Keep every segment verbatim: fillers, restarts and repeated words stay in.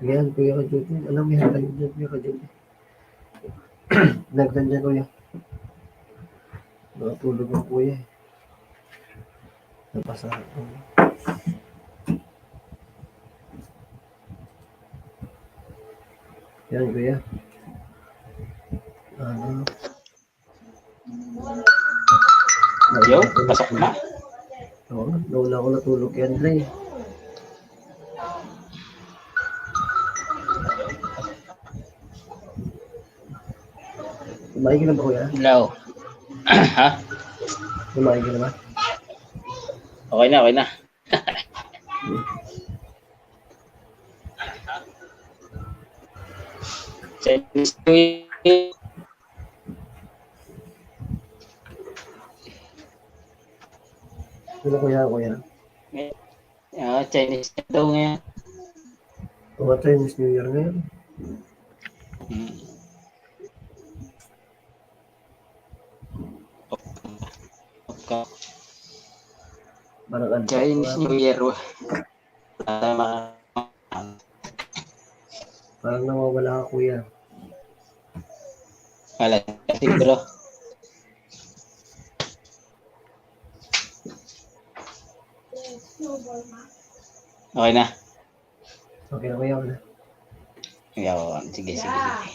Yan, Kuya Kajuti. Alam mo yan, Kuya Kajuti. Nagdan dyan, Kuya. Nakatulog ang Kuya eh. Napasa ako. Yan, Kuya. Ano? Yo, pasok na. Oo, nauna ako natulog kay Andre. Kumain ka na ba, Kuya? Hello. Ha? Kumain ka na ba? Okay na, okay na. Chinese New Year. Ano, Kuya, Kuya? Ah, Chinese na daw ngayon. Oo, Chinese New Year ngayon. Hmm. Okay. Parang ano, Chinese parang New Year. Wala na mga Parang nawawala ka, Kuya. Wala. Siguro. Okay na. Okay na, Kuya, wala. Ikaw, sige, sige, sige.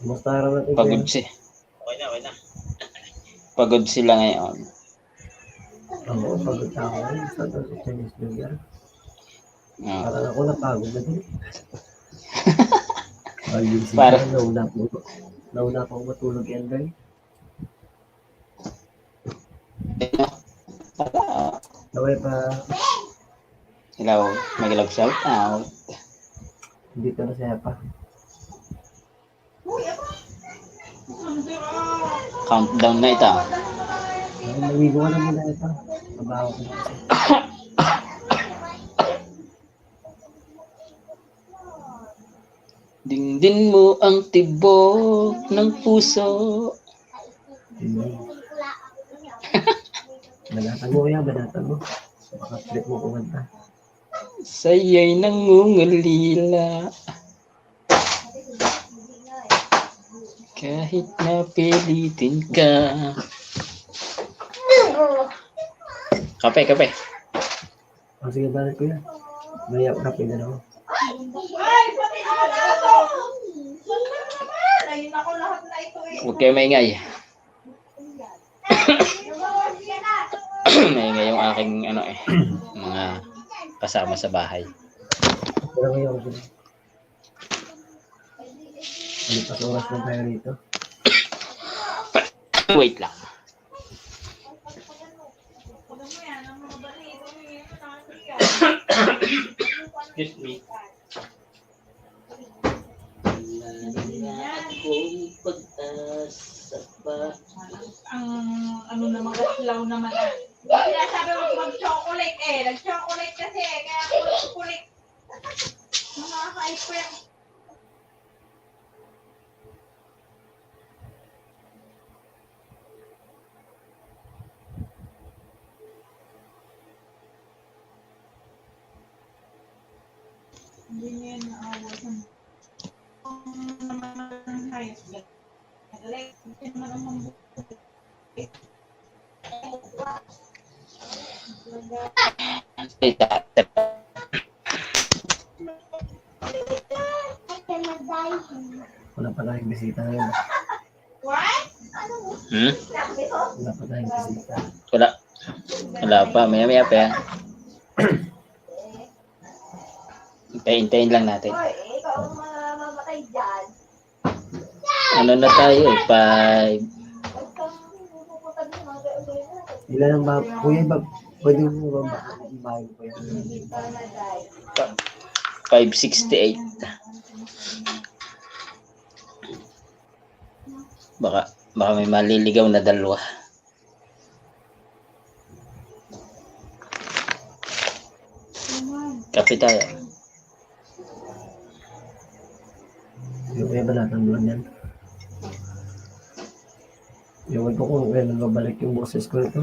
Kumusta ka naman, Kuya? Pagod si. Okay na, okay na. Pagod sila ngayon. Oo, pagod na ako ngayon. Sa Chinese New Year. Ah. Parang ako napagod na din. Ayun, sige, Para- nauna po. Nauna po ako matulog, Elder. Hello, mag-love shout out. Dito na siya pa. Countdown na ito. Ay, maligo ka na muna ito. Trabaho ko na kasi. Dingdin mo ang tibok ng puso. Banatan mo kaya, banatan mo. Baka trip mo kumanta. Saya'y nangungulila. Kahit napilitin ka. Kape, kape. Oh, sige, balik ko yan. May kape na ako. Ay, pati ako na ako. Ay, nako, lahat na ito eh. Huwag kayo maingay. Maingay yung aking, ano eh, mga kasama sa bahay. Pero ngayon, ano pa sa oras lang tayo rito? Wait lang. Excuse me. Wala na akong pag-asa pa. Ang ano naman, kasilaw naman ah. Sinasabi mo mag-chocolate eh. Nag-chocolate kasi eh. Kaya ako chocolate. Mga hyper. Hindi niya naawa sa mga hayop. Hindi naman ang mambuhay. Wala pa tayong bisita ngayon. Hmm? Wala pa tayong bisita. Wala. Wala pa. Maya-maya pa yan. Hintayin-hintayin lang natin. Ano na tayo eh? Five. Ilan ang ba? Kuya, ba? Pwede mo ba ba? Five sixty-eight. Baka, baka may maliligaw na dalawa. Kape tayo. Yung kaya ba natin vlog yan? Ewan ko kung kailan babalik yung boses ko ito.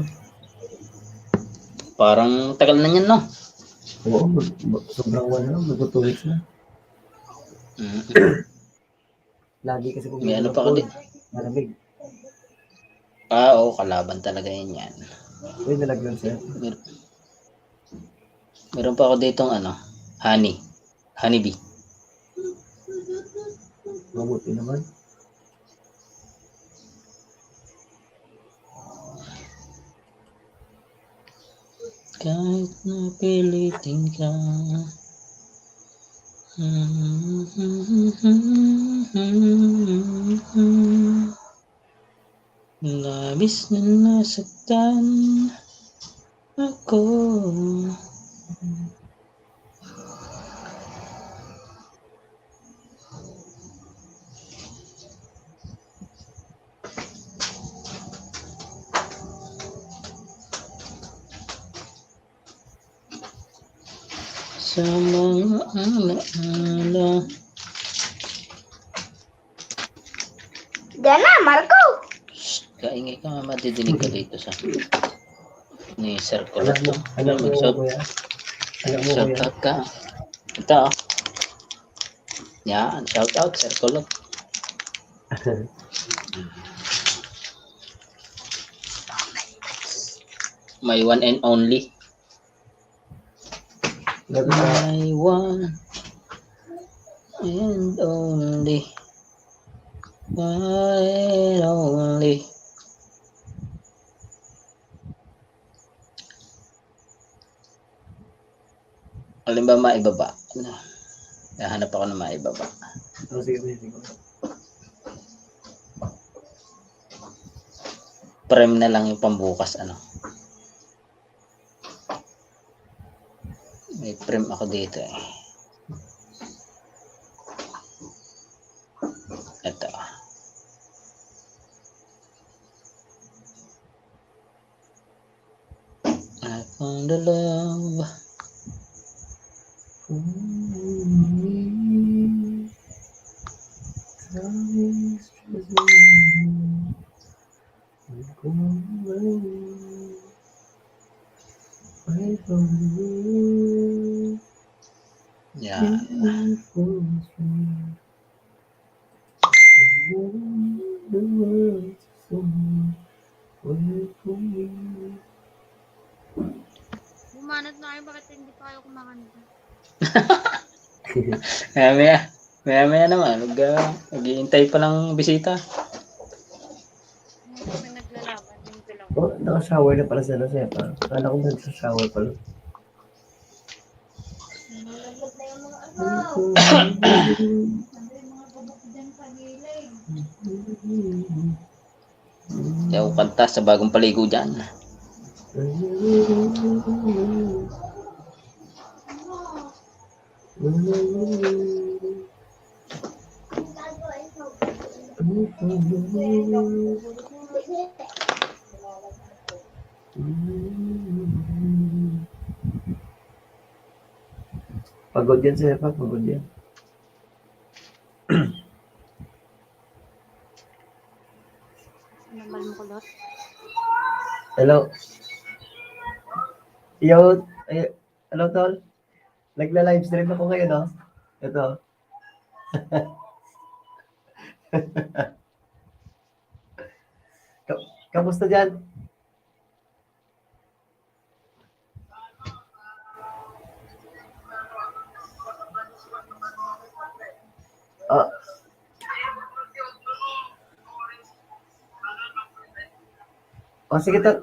Parang tagal na niyan, no? Oo, mag-, mag-, sobrang one na, mag-two weeks na. Mm. Lagi kasi kung may ano pa ako di. Malamig. Ah, oo, kalaban talaga yan yan. Uy, nalaglag siya. Mer-, meron pa ako ditong ano, honey. Honeybee. Mabuti naman. Kahit napilitin ka. Labis na nasaktan ako. Sa mga alaala. Diyan na, Marco. Shh, kaingay ka, madidinig ka dito sa ni Sir Kulot. Alam mo, alam mo, Mag-shout-, kuya. Alam mo, shout kuya. Out ka. Ito, oh. Yan, shout out, Sir Kulot. My one and only. Nag- My one and only. One and only. Alin ba maibaba? Nahanap ako ng maibaba. Oh, sige, sige, sige. Prem na lang yung pambukas, ano. May prem ako dito eh. Ito. I found a love. Yan. Bumanat na kayo, bakit hindi pa kayo kumakanta? Maya, maya. Maya-maya naman, mag-, ah, maghihintay pa lang bisita. May naglalaban, yun ko lang. Oh, naka-shower na pala sila, Sepa. Kala ko nagsa-shower pala. Malaglag na yung mga ano. Sabi yung mga gabok dyan sa gilid. Di ako kanta sa bagong paligo dyan. Pagod yan, sir, pa, pagod yan. Nambal mo kulot? Hello. Yo, ay, hello, tol. Nagla-live stream ako ngayon, oh. Ito. Ka-, kamusta dyan? Ah. Oh, sige, tol.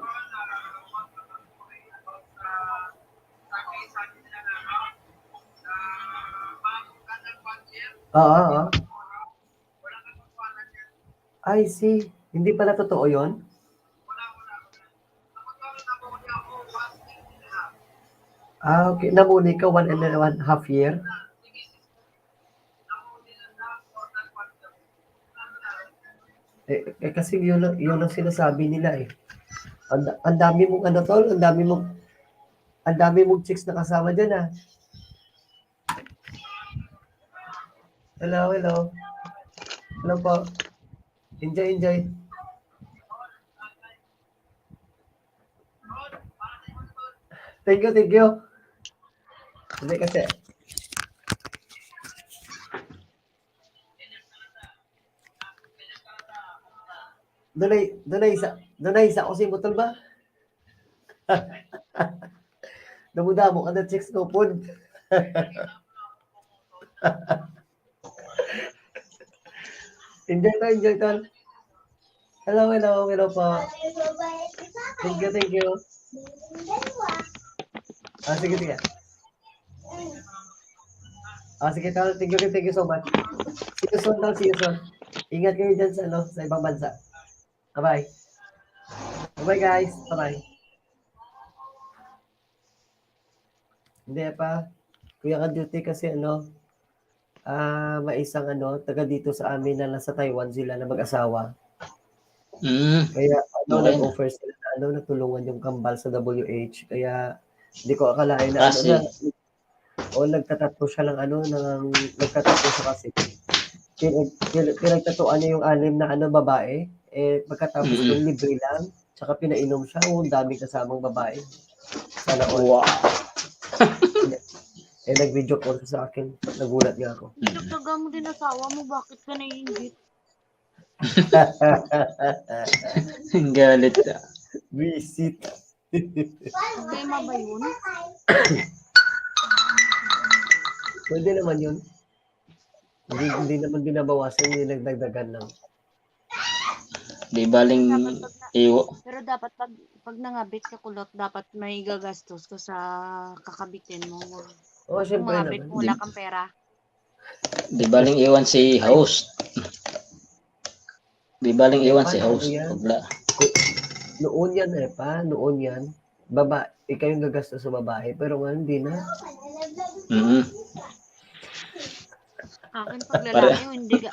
Oo, oo. I see. Hindi pala totoo yun? Ah, okay. Namuni ka one and a one half year? Eh, eh, kasi yun, ang- yun ang sinasabi nila eh. Ang, ang dami mong ano, tol, ang dami mong, ang dami mong chicks na kasama dyan, ah. Hello, hello. Hello po. Enjoy, enjoy. Thank you, thank you. Hindi kasi. Dunay, dunay isa, dunay isa ko si Mutol ba? Damo-damo ka na chicks ko pod. Enjoy to, enjoy to. Hello, hello, hello po. Thank you, thank you. Ah, sige, sige. Ah, sige, tol. Thank you, thank you so much. See you soon, tol. See you soon. Ingat kayo dyan sa, ano, sa ibang bansa. Bye-bye. Bye-bye, guys. Bye-bye. Hindi pa. Kuya Ka Duty kasi, ano, ah, may isang, ano, taga dito sa amin na nasa Taiwan sila na mag-asawa. Mm. Kaya, ano, Okay. nag-offer sila na, ano, natulungan yung kambal sa W H. Kaya, hindi ko akalain na, ano, Kasi, na, o nagtatatlo siya lang, ano, nang, nagtatatlo siya kasi. Pinag, pinag, pinagtatuan niya yung anim na, ano, babae. Eh, pagkatapos Mm. nun, libre lang. Tsaka pinainom siya. Oh, ang daming kasamang babae. Sana all. Wow. Eh, nag-video call siya sa akin. Nagulat nga ako. Pinagtaga mo din asawa mo, bakit ka naiingit? Ang galit ka. Visit. Problema ba yun? Pwede naman yun. Hindi, hindi naman binabawasan, hindi nagdagdagan lang. Di baling iwo. Pero dapat pag, pag nangabit ka kulot, dapat may gagastos ka sa kakabitin mo. Oo, Kung syempre mangabit naman. mo, wala kang pera. Di baling iwan si host. Di baling iwan si Paano host. yan? Pagla. Noon yan eh, pa. Noon yan. Baba, ikaw yung gagastos sa babae. Pero ngayon, hindi na. Mm. Akin pag lalaki, hindi ga,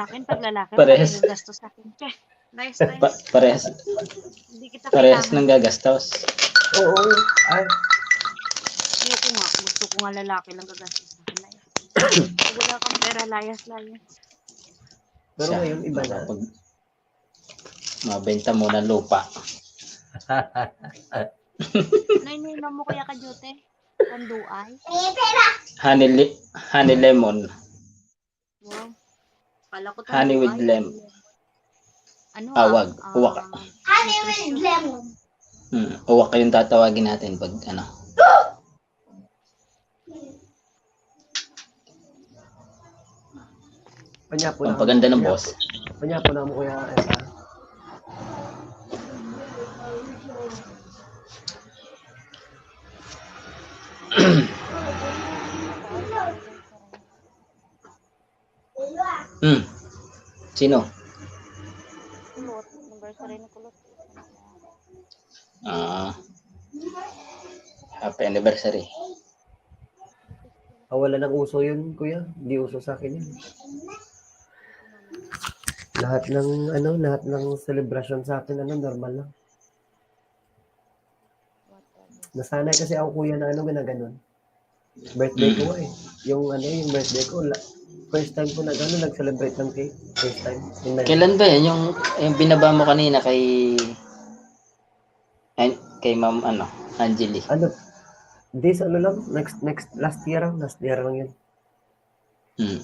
akin pag lalaki, Parehas. Hindi gagastos sa akin. Che, nice, nice. Pa, parehas, Hindi kita parehas kailangan. Nang gagastos. Oo. Ay, Ayoko nga, gusto ko nga lalaki lang gagastos sa akin. Ay, pag wala kang pera, layas-layas. pero Siya, ngayon, iba na. Pag mabenta mo na lupa. Nay, nay, mo kaya ka, Jote? Panduay? Honey, li- honey lemon. Wow. Kala ko Honey with tanduay. lem. Ano? Awag. Ah, Uwak. Honey with lemon. Hmm. Uwak yung tatawagin natin pag ano. Panyapo na. Pampaganda ng Panyapo. Boss. Panyapo na mo, kuya. Eva. Hmm. Sino? Kulot. Anniversary ni Kulot. Ah. Happy anniversary. Ah, wala nang uso yun, kuya. Di uso sa akin yun. Lahat ng, ano, lahat ng celebration sa akin, ano, normal lang. Nasanay kasi ako, kuya, na ano, ginaganon. Birthday ko eh. Yung ano, yung birthday ko, la- first time ko nag ano, nag-celebrate ng cake. First time. Yung nag- Kailan ba yan? Yung, yung binaba mo kanina kay, ay, kay Ma'am ano, Angeli. Ano, this ano lang, next, next, last year lang, last year lang yun. Mm.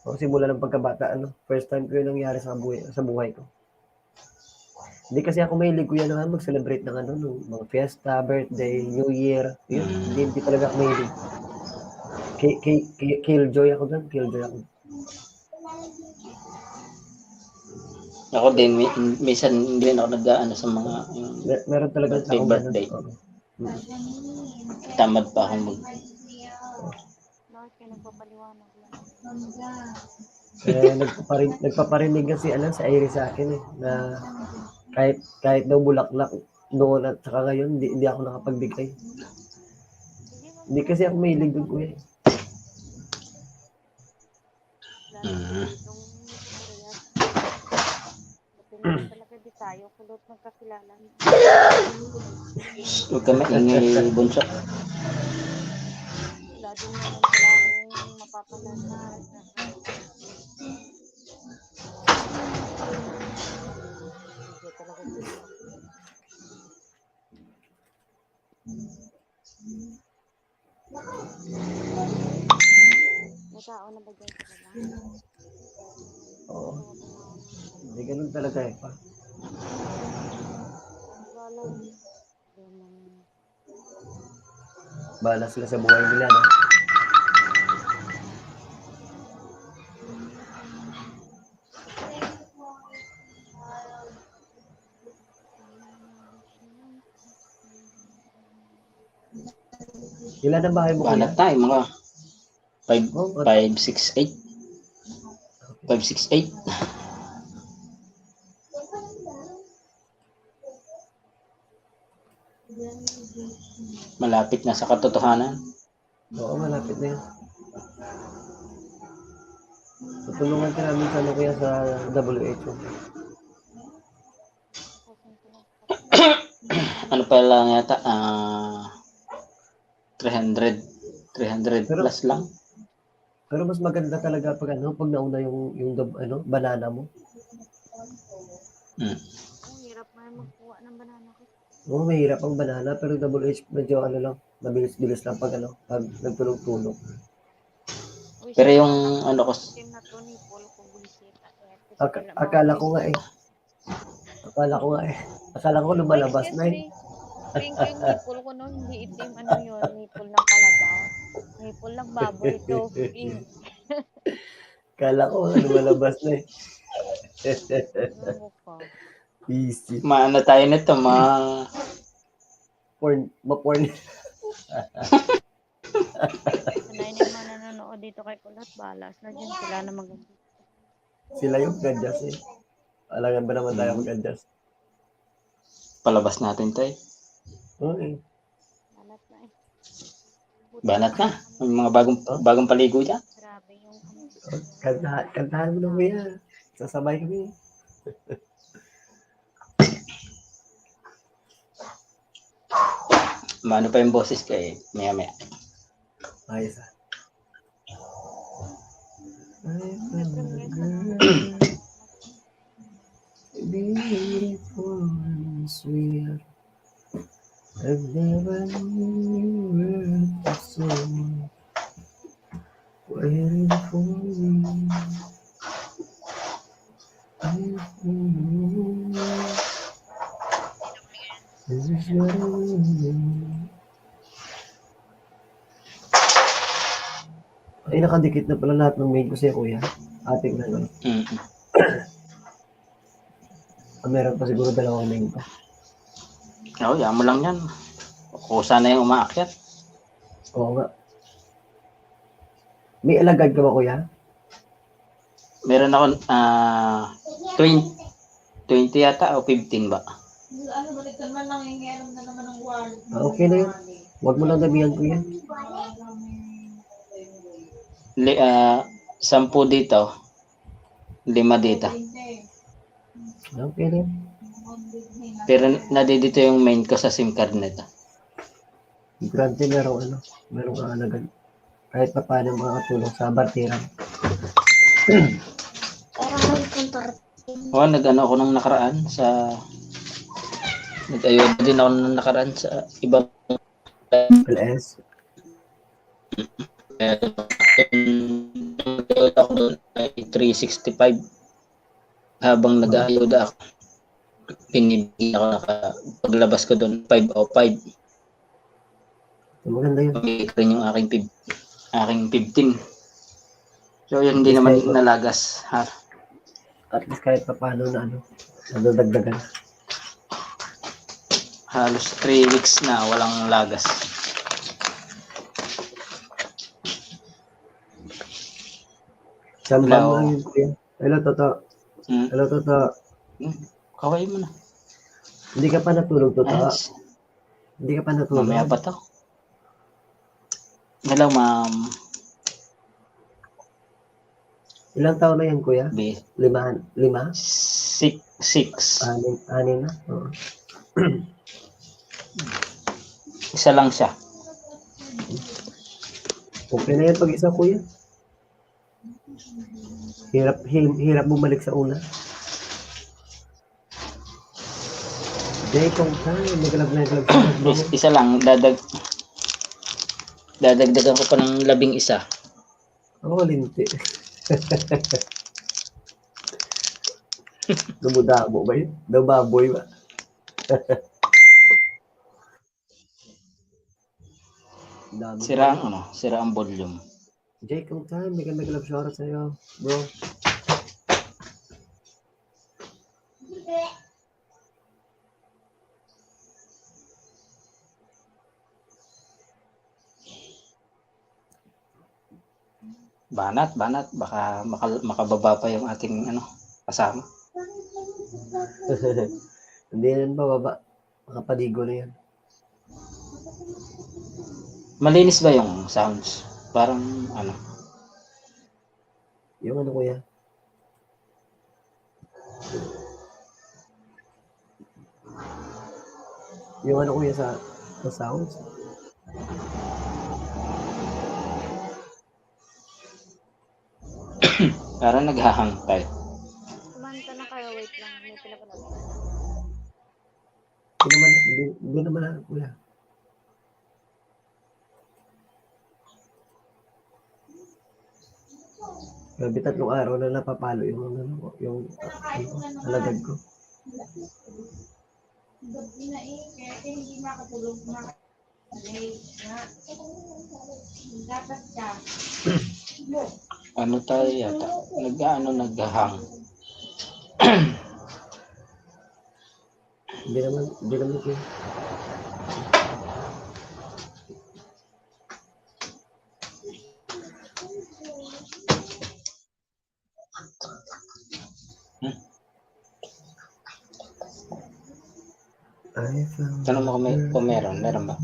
O, simula ng pagkabata, ano, first time ko yun nangyari sa buhay, sa buhay ko. Hindi kasi ako mahilig, kuya, na mag-celebrate ng ano, ng mga fiesta, birthday, New Year. Yun, Mm. hindi, hindi talaga ako mahilig. Ki- ki- ki- Killjoy ako dun, killjoy ako. Ako din, mi- minsan hindi rin ako nag-aano sa mga yung Mer- meron talaga Birthday, taong birthday. Ganun. Oo. Mm. Tamad pa akong mag... Bakit kayo nagpapaliwanag lang? Eh, nagpaparin, nagpaparinig kasi ano, si Iris sa akin eh, na kahit, kahit daw bulaklak noon at saka ngayon, hindi, hindi ako nakapagbigay. Hindi kasi ako mahilig dun, kuya. Mm. Talaga di tayo kulot magkakilala. Huwag ka maingay, bunso. Wala din naman pala akong mapapalaman. Hindi talaga din. May tao na ba dyan sa baba? Oo. Hindi, ganun talaga eh, pa. Wala. Bahala sila sa buhay nila, no? Ilan ang bahay mo, kuya? Bahala tayo, mga five, Oh, what? Five six eight. Five six eight. Malapit na sa katotohanan. Oo, malapit na yun. Tutulungan ka namin sa ano, kuya, sa W H O. Ano pa lang yata, ah, three hundred, three hundred Pero plus lang. Pero mas maganda talaga pag ano, pag nauna yung, yung dab-, ano, banana mo. Mm. Ang hirap nga magkuha ng banana ko. Oo, mahirap ang banana, pero W H, medyo ano lang, mabilis-bilis lang pag ano, pag nagtulog-tulog. Uy, Pero sa yung mga ano ko s- itim na to, nipple ko, buwisit. Kaya Ak-, gusto ko lang akala ko nga eh. Akala ko nga eh. Akala ko lumalabas na eh. Excuse me. Pink yung nipple ko, no? Hindi itim. Ano yun? Nipple ng kalabaw. Nipple ng baboy. So, pink. Akala ko nga lumalabas na eh. Ano mo pa? Easy. Maano tayo nito, ma- Porn, ma-porn. Sanay na yung mga nanonood dito kay Kulot. Balas na dyan. Sila na mag- Sila yung mag-adjust eh. Alangan ba naman tayo Mm. mag-adjust? Palabas natin to eh. Oo eh. Banat na eh. Banat na. Ang mga bagong, Oh? bagong paligo dyan. Grabe yung ano. Oh, kanta-, kantahan mo na, kuya. Sasabay kami. Maano pa yung boses ko eh. Maya-maya. Ayos ah. Beautiful and sweet. I've never knew you were so waiting for me. This is what I want. Ay, nakadikit na pala lahat ng main ko sa'yo, kuya. Ating na, no? Mm. Ah, meron pa siguro dalawang main ko. Oo, yan mo lang yan. Kusa na yung umaakyat. Oo nga. May alagad ka ba, kuya? Meron ako, ah, twenty, twenty yata o fifteen ba? Ano ba, nagtanman lang, eh, alam na naman ang wallet. Ah, okay na yun. Huwag mo lang damihan, kuya. Li-, ah, sampu dito, lima dito. Okay na yun. Pero nadidito yung main ko sa sim card nito. Importante merong ano, merong kaalagan. Kahit pa paano makakatulong sa barteran. Parang may puntor. Oh, nag-ano ako nung nakaraan sa, nag-ayuda din ako nung nakaraan sa ibang L S. Ako doon ay three sixty-five. Habang nag-aayuda ako, binibigyan ako naka-, paglabas ko doon, five oh five. Maganda yun. Mabigay ko rin yung aking fif-, aking fifteen. So, yun, hindi Yes, naman sir. Nalagas, ha? At least kahit pa paano na ano, nadadagdagan. Halos three weeks na walang lagas. Isang Hello. Lang yun, kuya. Hello, Toto. Hmm? Hello, Toto. Hmm? Kaway mo na. Hindi ka pa natulog, Toto? Ay, s- Hindi ka pa natulog? Mamaya pa to. Hello, ma'am. Ilang taon na yan, kuya? Be. Lima? Lima? Six. Six. Anim, anim na? Oo. Isa lang siya. Okay na yan pag isa, kuya. Hirap, hi-, hirap bumalik sa una. Day kong time, naglag, naglag, naglag. Is-, isa lang, dadag-, Dadagdagan ko pa ng labing isa. Ang malinti. Dumudamo ba yun? Daw baboy ba? Dami. Sira ang ano, sira ang volume. Jake, kung saan? May ganda love shower sa'yo, bro. Banat, banat. Baka makal-, makababa pa yung ating, ano, kasama. Hindi yan bababa. Makapaligo na yan. Malinis ba yung sounds? Parang, ano? Yung ano, kuya? Yung ano, kuya, sa, sa sounds? Parang naghahangkay. Kumanta na kayo, wait lang. May pinapanood. Hindi naman, hindi, hindi naman, kuya. Grabe, tatlong araw na napapalo yung, ano, yung, ano, alagad ko. Ano tayo yata? Nag-ano, naghahang. Hindi naman, hindi naman, kuya. Hmm? Tanong mo kung may, kung meron. Meron ba?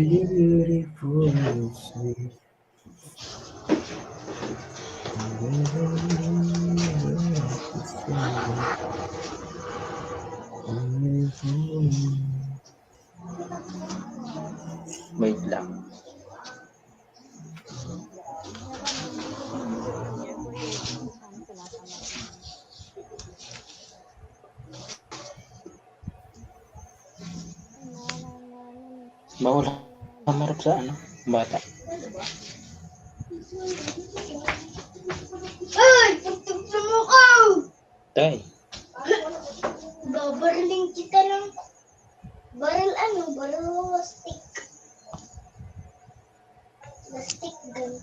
Beautiful, sweet. Wait lang. Bawal humarap sa, ano, bata. Ay, pagtugtog mo ka! Tay. Babarling kita ng baril, ano, baril stick. Plastic gun.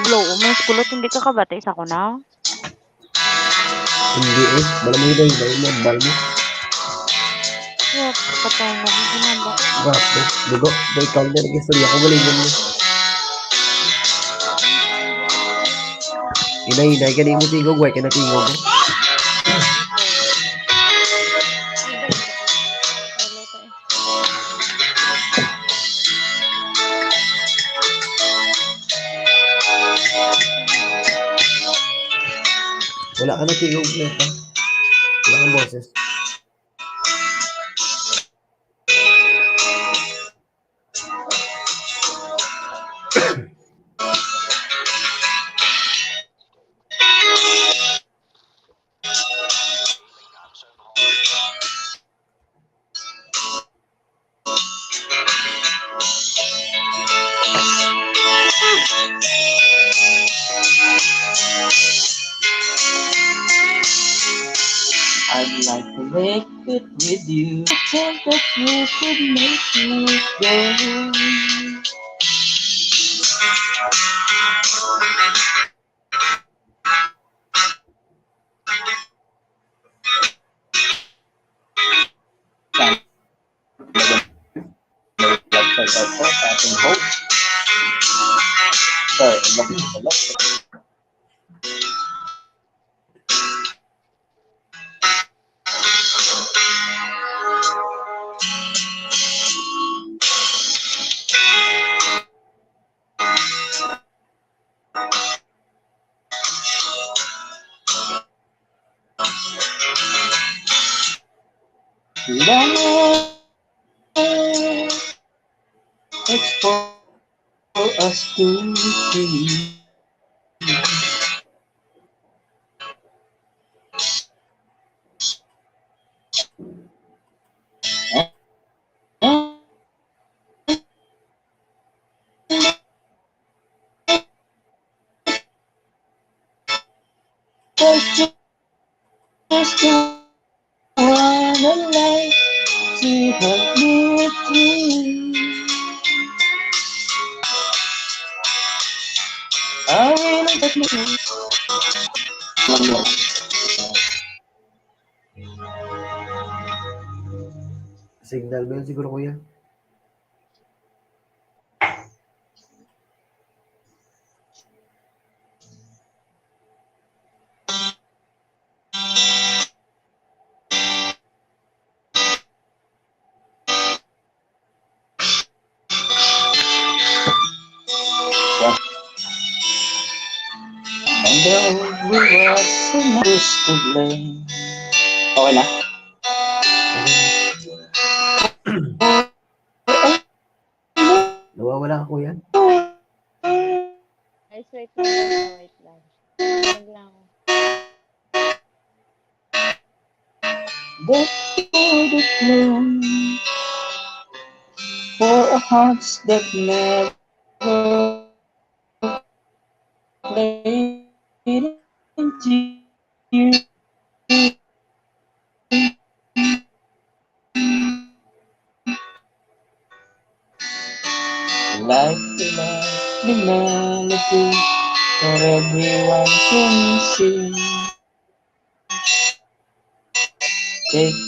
Blow, umayos kulot, hindi ka kabati sa ko na. Hindi eh. Bala mo yun, bala mo, bala mo. Yep, patay na, hindi na ba? Grabe, dugo. May ikaw na nag-istorya ko, galingon mo. Inay, inay, gani mo tingog, way ka na tingog. Wala ka na tingog, Neta. Wala kang boses. I'd like Connected with you. I think that you could make me go. Nag-live shout out po sa ating host. Sir, ano po pala? Love, it's for us to see. Just wanna like to have you with me. I really just miss you. Signal mo yun siguro, kuya. And then we was supposed to blame. Okay na? Nawawala ka, kuya? Guys, wait lang, wait lang. Wait lang. That would have flown for our hearts that never played into you. Like a lovely melody that everyone can sing. Take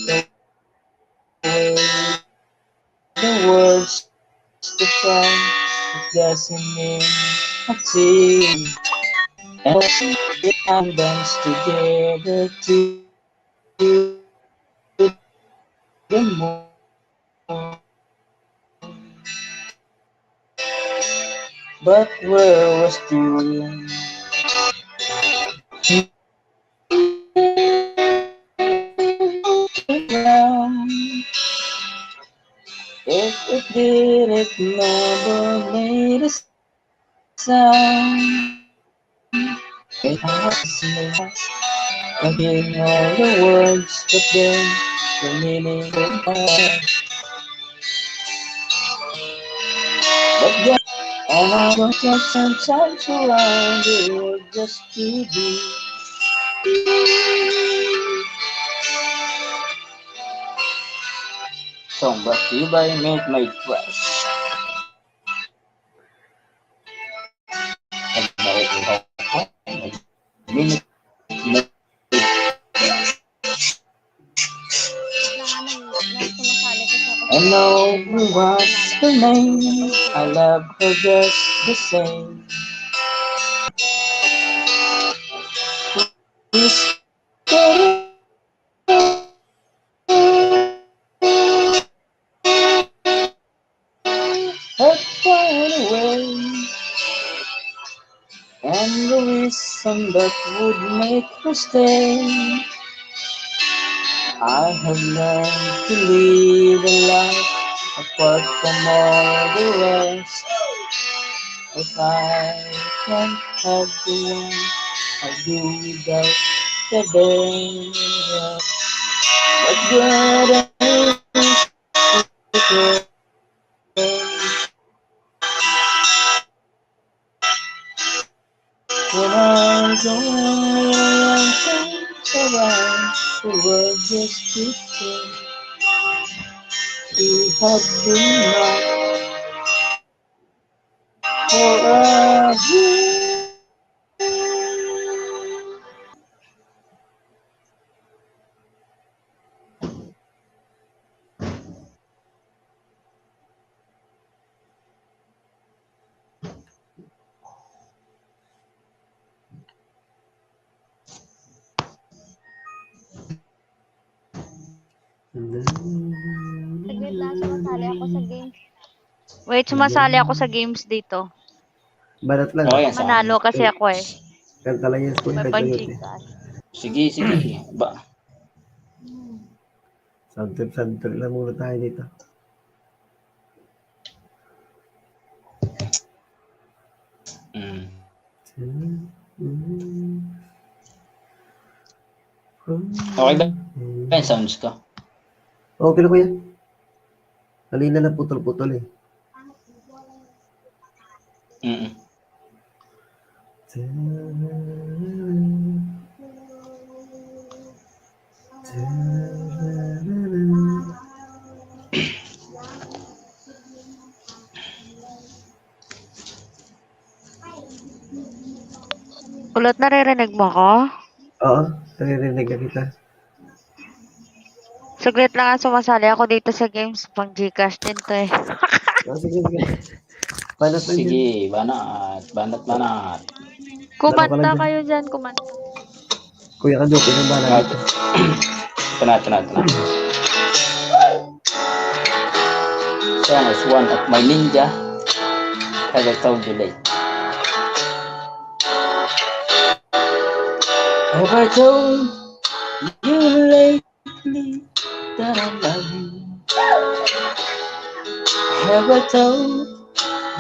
away the words to try, it doesn't mean a thing. And we can dance together to the moon. But where was you? If it didn't never made a sound, it has no, again all the words, but then the meaning of all. But then, and I don't get sometimes around the world just to be. Song brought to you by Make My Fresh. And now we was the name. I love her just the same. This had gone away, and the reason that would make her stay. I have learned to live a life apart from all the rest. If I can't have the one, I'll do without the best. But what I When I go and think around the world, Sister, we have been lost for a year. Saglit lang, sumasali ako sa games. Wait, sumasali ako sa games dito. Banat lang. Okay, sa Manalo kasi ako eh. Kanta lang yan. May Kanta pang lang yan. Gcash. Sige, sige. Ba. Sound trip, sound trip lang muna tayo dito. Mm. Mm. Okay ba? Ano yung sounds ko? Okay na, kuya. Kanina na putol-putol eh. Mm. Kulot, naririnig mo ako? Oo, naririnig na kita. Saglit lang, ah, sumasali ako dito sa games. Pang Gcash din to eh. Oh, sige, sige. Banat lang yan. Sige, banat, banat, banat. Kumanta Wala ka lang kayo dyan, kumanta. Kuya Kadyo, pinang bahala Ito dito. Ito na, ito na, ito na. Song is one of my ninja. Have I told you late? Have I told you lately that I love you? Have I told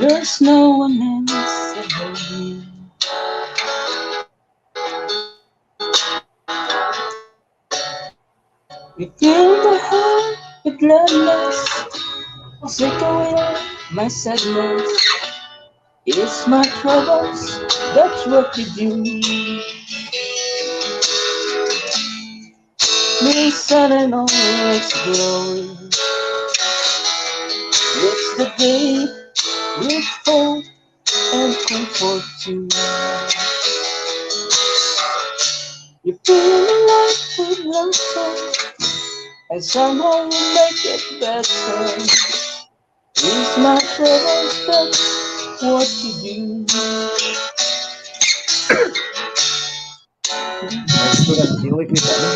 there's no one else above you? You fill my heart with gladness, take away my sadness. It's my troubles, that's what you do. May sun and all its glory. It's the day with hope and comfort too. You fill my life with laughter, and somehow you make it better. It's my troubles, that's what you do. Gusto lang, di ko makikita, no?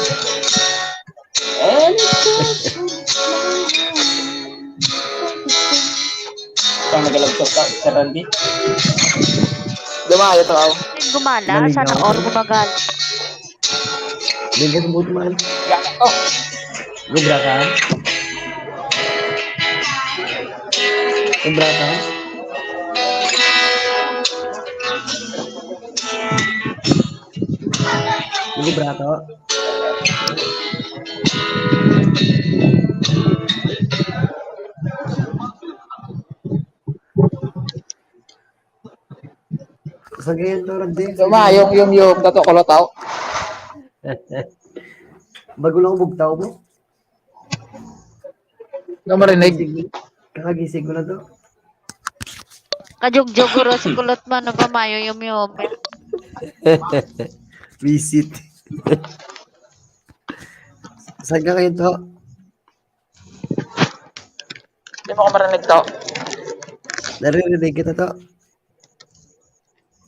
And it goes on. Ikaw nagalagtok ka, Sir Randy? Dumayo to, aw. Gumala, sana all gumagala. Hindi ka buto man. Ga- Oh, Gubra ka? Gubra ka? Gubra ka? Sa ngayon to, Randy. Dumayo yung yung yung tato ko, taw. Bago lang bugtaw mo. Nga marinig. Kakagising ko na to. Kajugjug ro si kulot man, ano ba mayo yung miyome? Visit. Saan ka ngayon to? Hindi mo ko marinig to. Naririnig kita to.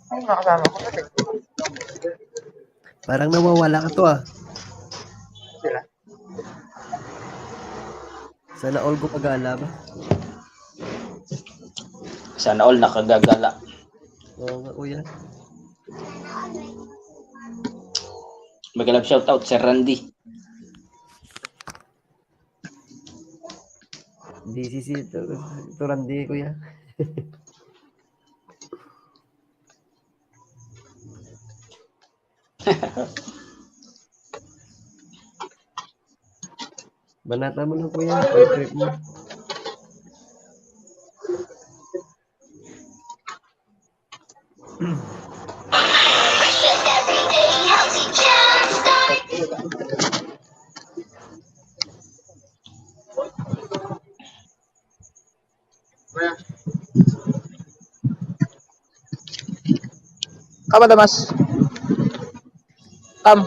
Ay, makasama ko. Parang nawawala ka to ah. Sila. Sana all gumagala ba? Sana all nakagagala. Oo nga, kuya. Magalab shout out, Sir Randy. D C C to, to Randy, kuya. Banata mo lang, kuya. Pag-trip mo. Tama, Damas. Tam.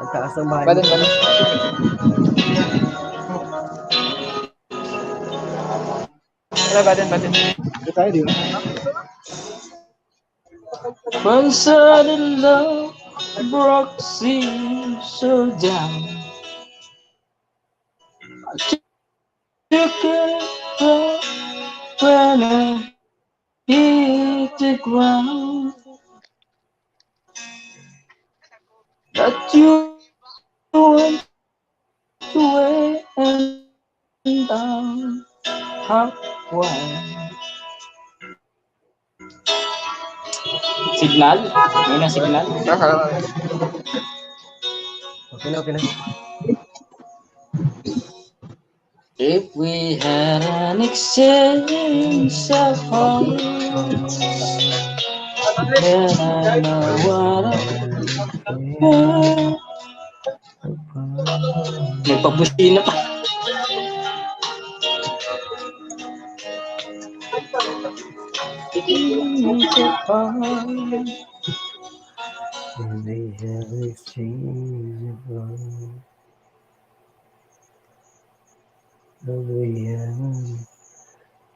Ang taas ng bahay. Baden, baden. Tara, baden, baden. Ito tayo, di ba? When sudden love broke seems so down. I took it when I hit the ground. But you went away and down. Halfway. Signal? May na signal? Okay na, okay na. If we had an exchange of hearts, then I know what I want. May pabusina pa.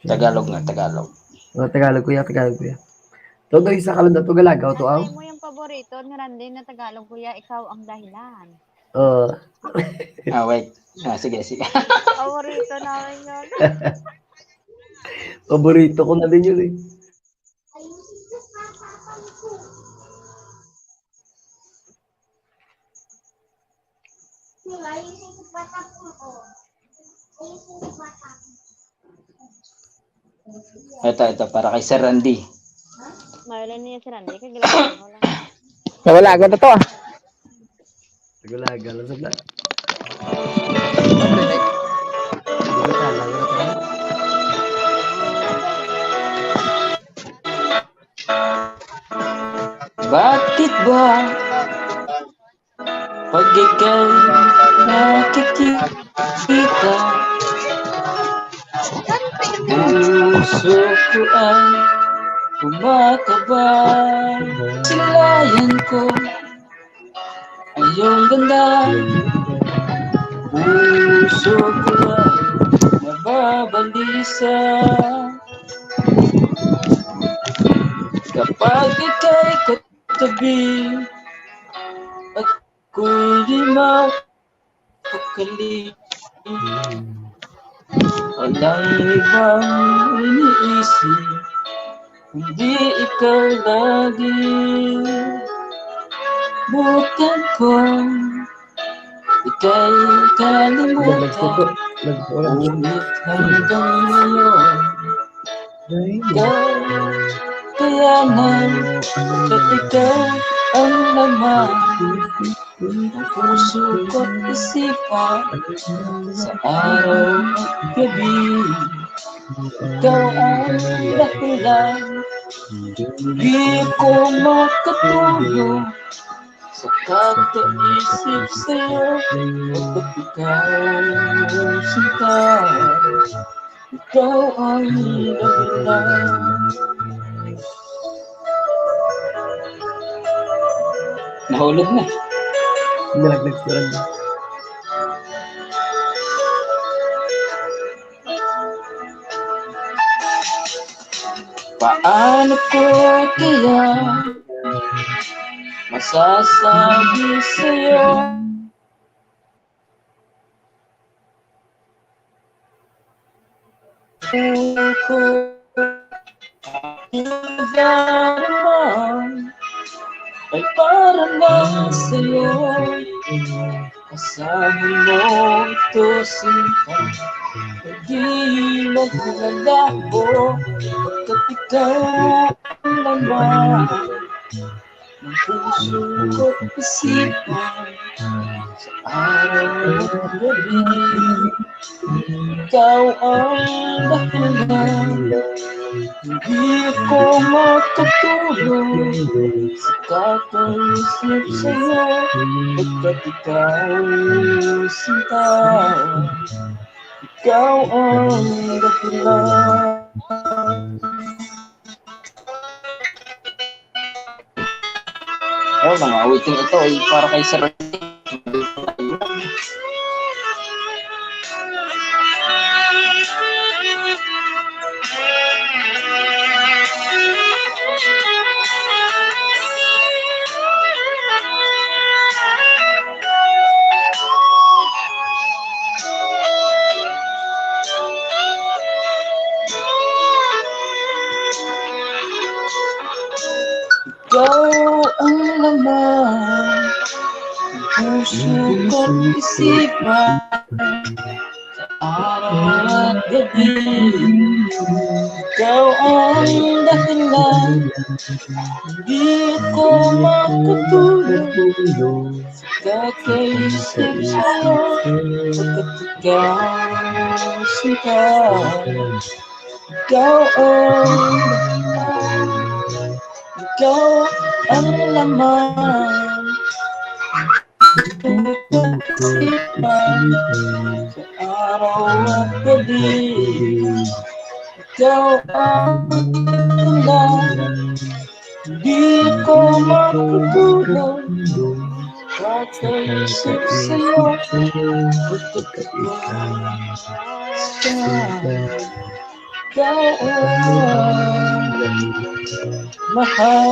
Tagalog nga, Tagalog. Oh, Tagalog, kuya, Tagalog, kuya. Todo isa ka lang daw, Tagalog, to, aw? Ay mo yung paborito ni Randy na Tagalog, kuya, ikaw ang dahilan. Oh, Ah, wait. Ah, sige, sige. Paborito namin yun. Paborito ko na din yun eh. Ito, ito, para kay Sir Randy. Mahilan niya si Randy, kay gilala ko lang. Nawala agad na to ah. Tagalog, lang sa vlog. Bakit ba pag ika'y nakikita, puso ko ay kumakaba? Sinalayan ko ang iyong ganda, puso ko ay nababalisa. Kapag ika'y katabi, ako'y di mapakali. Walang ibang iniisip, kundi ikaw lagi. Bukan ko ika'y Nag-live ko po. kalimutan, Nag-, wala. ngunit hanggang ngayon, Ay, ikaw, kaya na, pati ikaw ang laman ng puso ko't isipan. Sa araw at gabi, ikaw ang dahilan. Di ko makatulog sa kakaisip sa'yo, pagkat ikaw sinta. Ikaw ang dahilan. Nahulog na. Nalaglag si Randy. Paano ko kaya masasabi sa'yo? Ko naman ay para lang sa'yo. Asahan mo ito, sinta, di maglalabo, pagkat ikaw naman ang puso ko isipan. Sa araw at gabi, ikaw ang dahilan. Hindi ko makatulog sa kakaisip sa'yo, pagkat ikaw, sinta, ikaw ang dahilan. Mga awiting ito ay para kay Sir. Ikaw ang laman ng puso ko't isipan, sa araw at gabi. Ikaw ang dahilan, hindi ako makatulog sa kakaisip sa'yo. Pagkat ikaw, sinta, ikaw ang, ikaw ang laman. Sa araw at gabi, ikaw ang ulan. Di ko makatulog pagkaisip sa'yo. Ikaw ang mahal.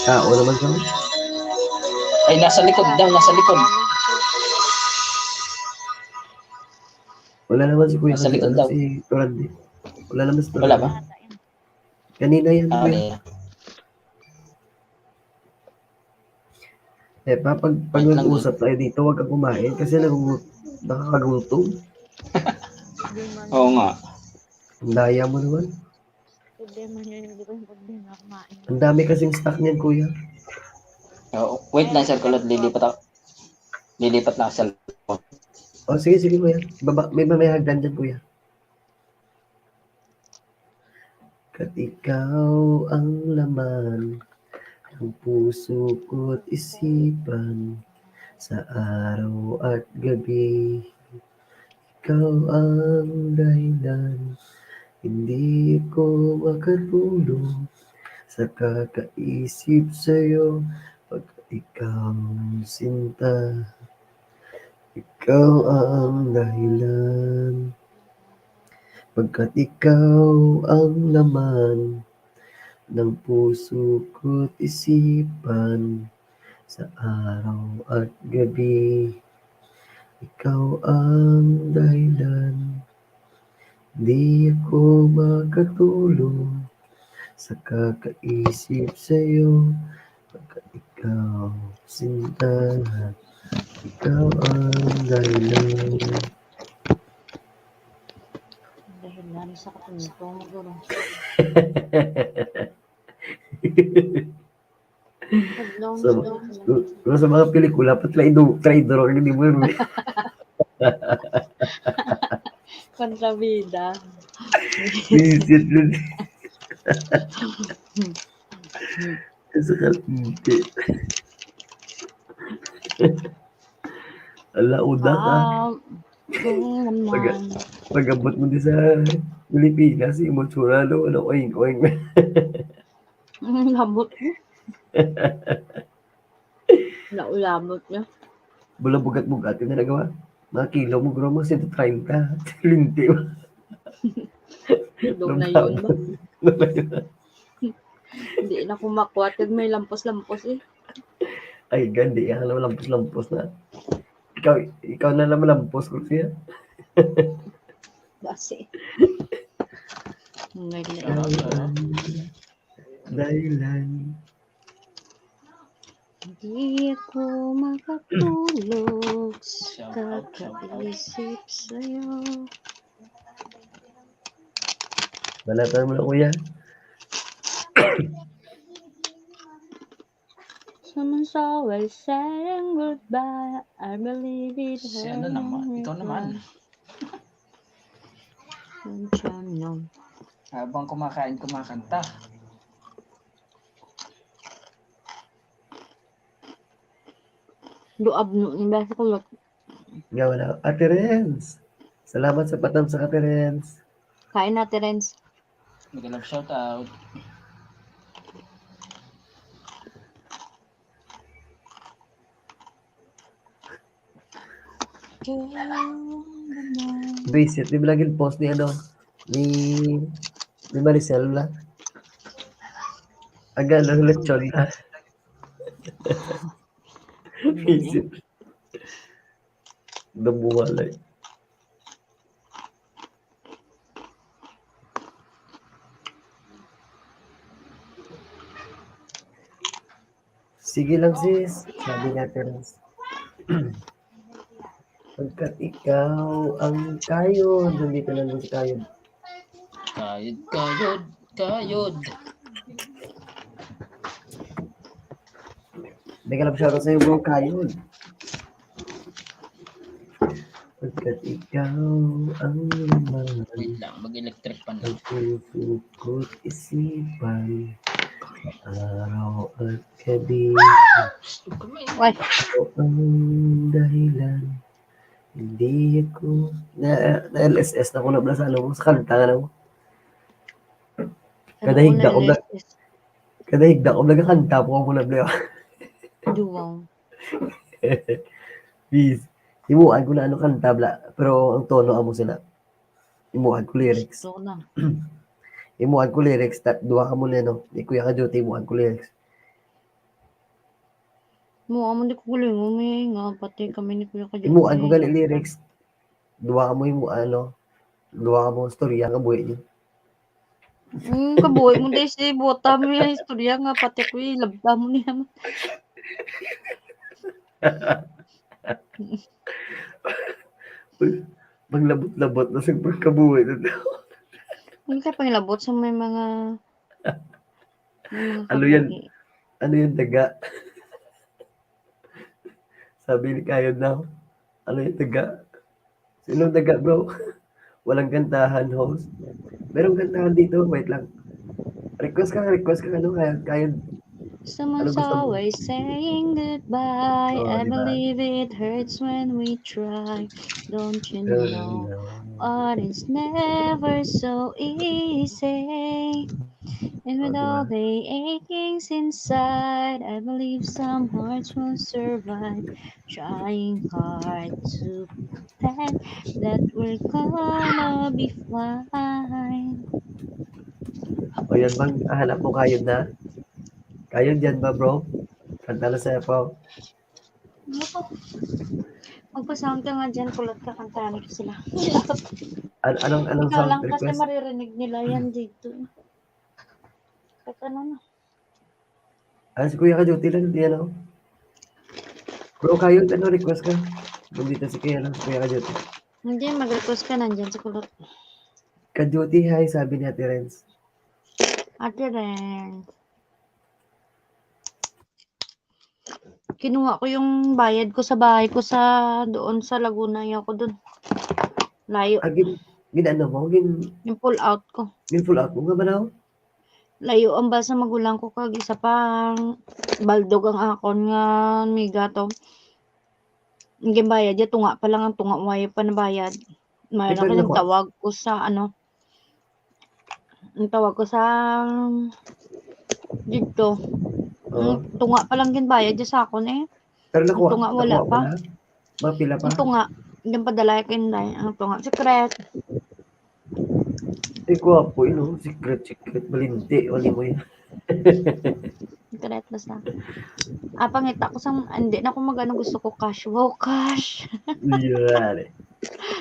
Tao naman kami. Ay, nasa likod daw, nasa likod. Wala naman si Kuya. Nasa likod daw. Si Randy. Wala naman si Wala Randy ba? Kanina yan, Ah, Kuya. Kanina. Eh, pa, pag, pag Wait lang, nag-uusap tayo dito, huwag kang kumain kasi nagugu-, nakakagutom. Oo nga. Ang daya mo naman. Problema niya, hindi ko yung problema, kumain. Ang dami kasing stock niyan, Kuya. Oo. Wait lang, sir, kulot, lilipat ako. Lilipat na ako sa cellphone. Oh, sige, sige, Kuya. Baba, may, may hagdan dyan, Kuya. Kat ikaw ang laman ng puso ko't isipan sa araw at gabi. Ikaw ang dahilan, hindi ko makatulog sa kakaisip sa'yo. Pag ikaw, sinta, ikaw ang dahilan. Pagkat ikaw ang laman ng puso ko't isipan sa araw at gabi. Ikaw ang dahilan. Di ako makatulog sa kakaisip sa'yo. Pagkat ikaw, sinta, ikaw ang dahilan. Dahilan sa katungtong, guro. Pag long Sa, story na. Pero sa mga pelikula, pa traido-, traidor ang hindi mo yun. Kontrabida. Visit yun. Sa kalingki. Ala, uda ka. Ah, ganun naman. Pag-, pag-abot mo di sa Pilipinas, yung matsura, no? Ano, oing, oing. Ang labot mo. Naulabot niya. Bula bugat-bugat yung nagawa. Mga kilo mo, bro, mga sento treinta. Linti mo. Dog na yun ba? Hindi na kumakuha. Kag may lampos-lampos eh. Ay, gandi. Yan na lampos-lampos na. Ikaw, ikaw na lang malampos ko siya. Basi. Ang ganda. Dahilan. Di ako makatulog sa Shout out, shout out. Kakaisip sa'yo. Balatan mo na, kuya. Someone's always saying goodbye. I believe it. Si ano naman? Ikaw naman. Sunshine, no. Habang kumakain, kumakanta. Duab no, imbes ko lot. Nga wala. Ate Renz. Salamat sa patam sa Ate Renz. Kain na, Ate Renz. Nag-love shout out. Visit, di ba lagi post ni ano? Ni, ni Maricel na? Aga, ang lechon na. Visit. Nabuhalay. Sige lang, sis. Sabi ni Ate Rose. Pagkat ikaw ang kayod. Nandito lang si kayod. Kayod, kayod, kayod. May kalab siya sa'yo, bro. Kayod. Pagkat ikaw ang laman. Wait lang, mag-electric fan lang. Ang puso ko't isipan. Araw at gabi. Why? Ikaw ang dahilan. Hindi ako na, na L S S na ko na pala sa ano mo, sa kanta nga mo. Kada higda ko na, kada higda ko nagkakanta po ako na pala. Duwang. Please. Himuan ko na ano kanta bla, pero ang tono amo sila. Himuan ko lyrics. Gusto ko na. Himuan ko lyrics, ta, duha ka mo na, no? Ni Kuya Kajote, himuan ko lyrics. Mo amo di ko galingon eh, nga pati kami ni Kuya Kajote. Himuan ko gali lyrics. Duha ka mo himuan, no? Duha ka mo istorya nga buhi niyo. Mm, kabuhi mo di si buta mo yung istorya nga pati ko ilabta mo niya. Maglabot-labot na sa pagkabuhi na daw. Hindi ka pangilabot sa may mga, may mga Ano yan? kabuhi. Ano yung daga? Sabi ni Kayod na, ano yung daga? Sino daga, bro? Walang kantahan, host. Merong kantahan dito, wait lang. Request ka, request ka, ano, Kayod, Kayod. Someone's Ano gusto mo? Always saying goodbye. Oh, I di ba? Believe it hurts when we try. Don't you Pero, know? ano, But it's never so easy. And with Oh, all diba? the achings inside, I believe some hearts will survive. Trying hard to pretend that we're gonna be fine. O yan bang hanap mo, Kayod na? Kayod yan ba, bro? Kanta na sa'yo po. Ano to? Magpa-sound ka nga dyan, kulot ka, kantahan ko sila. An- anong anong Ikaw sound lang kasi request? Maririnig nila yan dito. Pag ano na. Ah, si Kuya Kajuti lang, di ano? Bro, Kayod, ano request ka? Nandito si Kuya, ano, si Kuya Kajuti. Hindi, mag-request ka nandyan sa kulot. Kajuti, hi, sabi ni Ate Renz. Ate Renz. Kinuha ko yung bayad ko sa bahay ko sa doon sa Laguna. Ayaw ko doon. Layo. Ah, gin, gin ano mo? Gin, Yung pull out ko. gin pull out mo nga ba daw? Layo ang bal sa magulang ko kag isa pa baldog ang akon nga amiga to. Ang ginbayad niya, tunga pa lang ang tunga, wala pa nabayad. May Ikaw lang nako- tawag ko sa ano, ang tawag ko sa dito. Oo. Ang tunga pa lang ginbayad niya sa akon eh. Pero nakuha, Ang tunga, wala nakuha mo pa. Na? Mapila pa? Ang tunga, yung padala ko yung dahil. Ang tunga, secret. Ay, gwapo yun, oh. Secret, secret. Balinti, wali mo yun. Secret basta. Ah, pangita ko sa, hindi na ako mag-ano, gusto ko cash. Wow, cash. Yan, eh.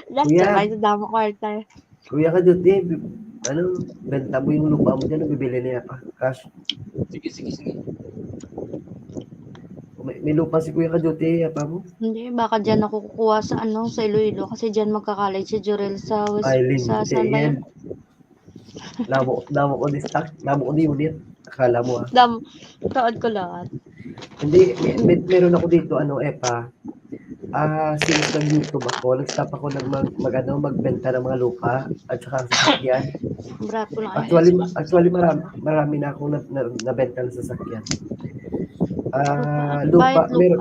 That's Kuya. Why sa damo kwarta. Kuya Kajuti, bi- ano, benta mo yung lupa mo dyan, bibili niya pa. Cash. Sige, sige, sige. May, may lupa si Kuya Kajuti, apa mo? Hindi, baka dyan ako kukuha sa ano, sa Iloilo. Kasi dyan magka-college si Jurel sa West, Ay, sa saan ba yan? Lintian. Damo, damo ko ni stock, damo ko ni unit. Akala mo, ah. Dam, taod ko lahat. Hindi, may, may, meron ako dito, ano, eh, pa. Ah, since nag-YouTube ako, nag-stop ako nag mag, mag, ano, magbenta ng mga lupa at saka sasakyan. Barato lang. Actually, ma- actually marami, marami na akong na, na, nabenta ng sasakyan. Ah, lupa, Bayad lupa. meron,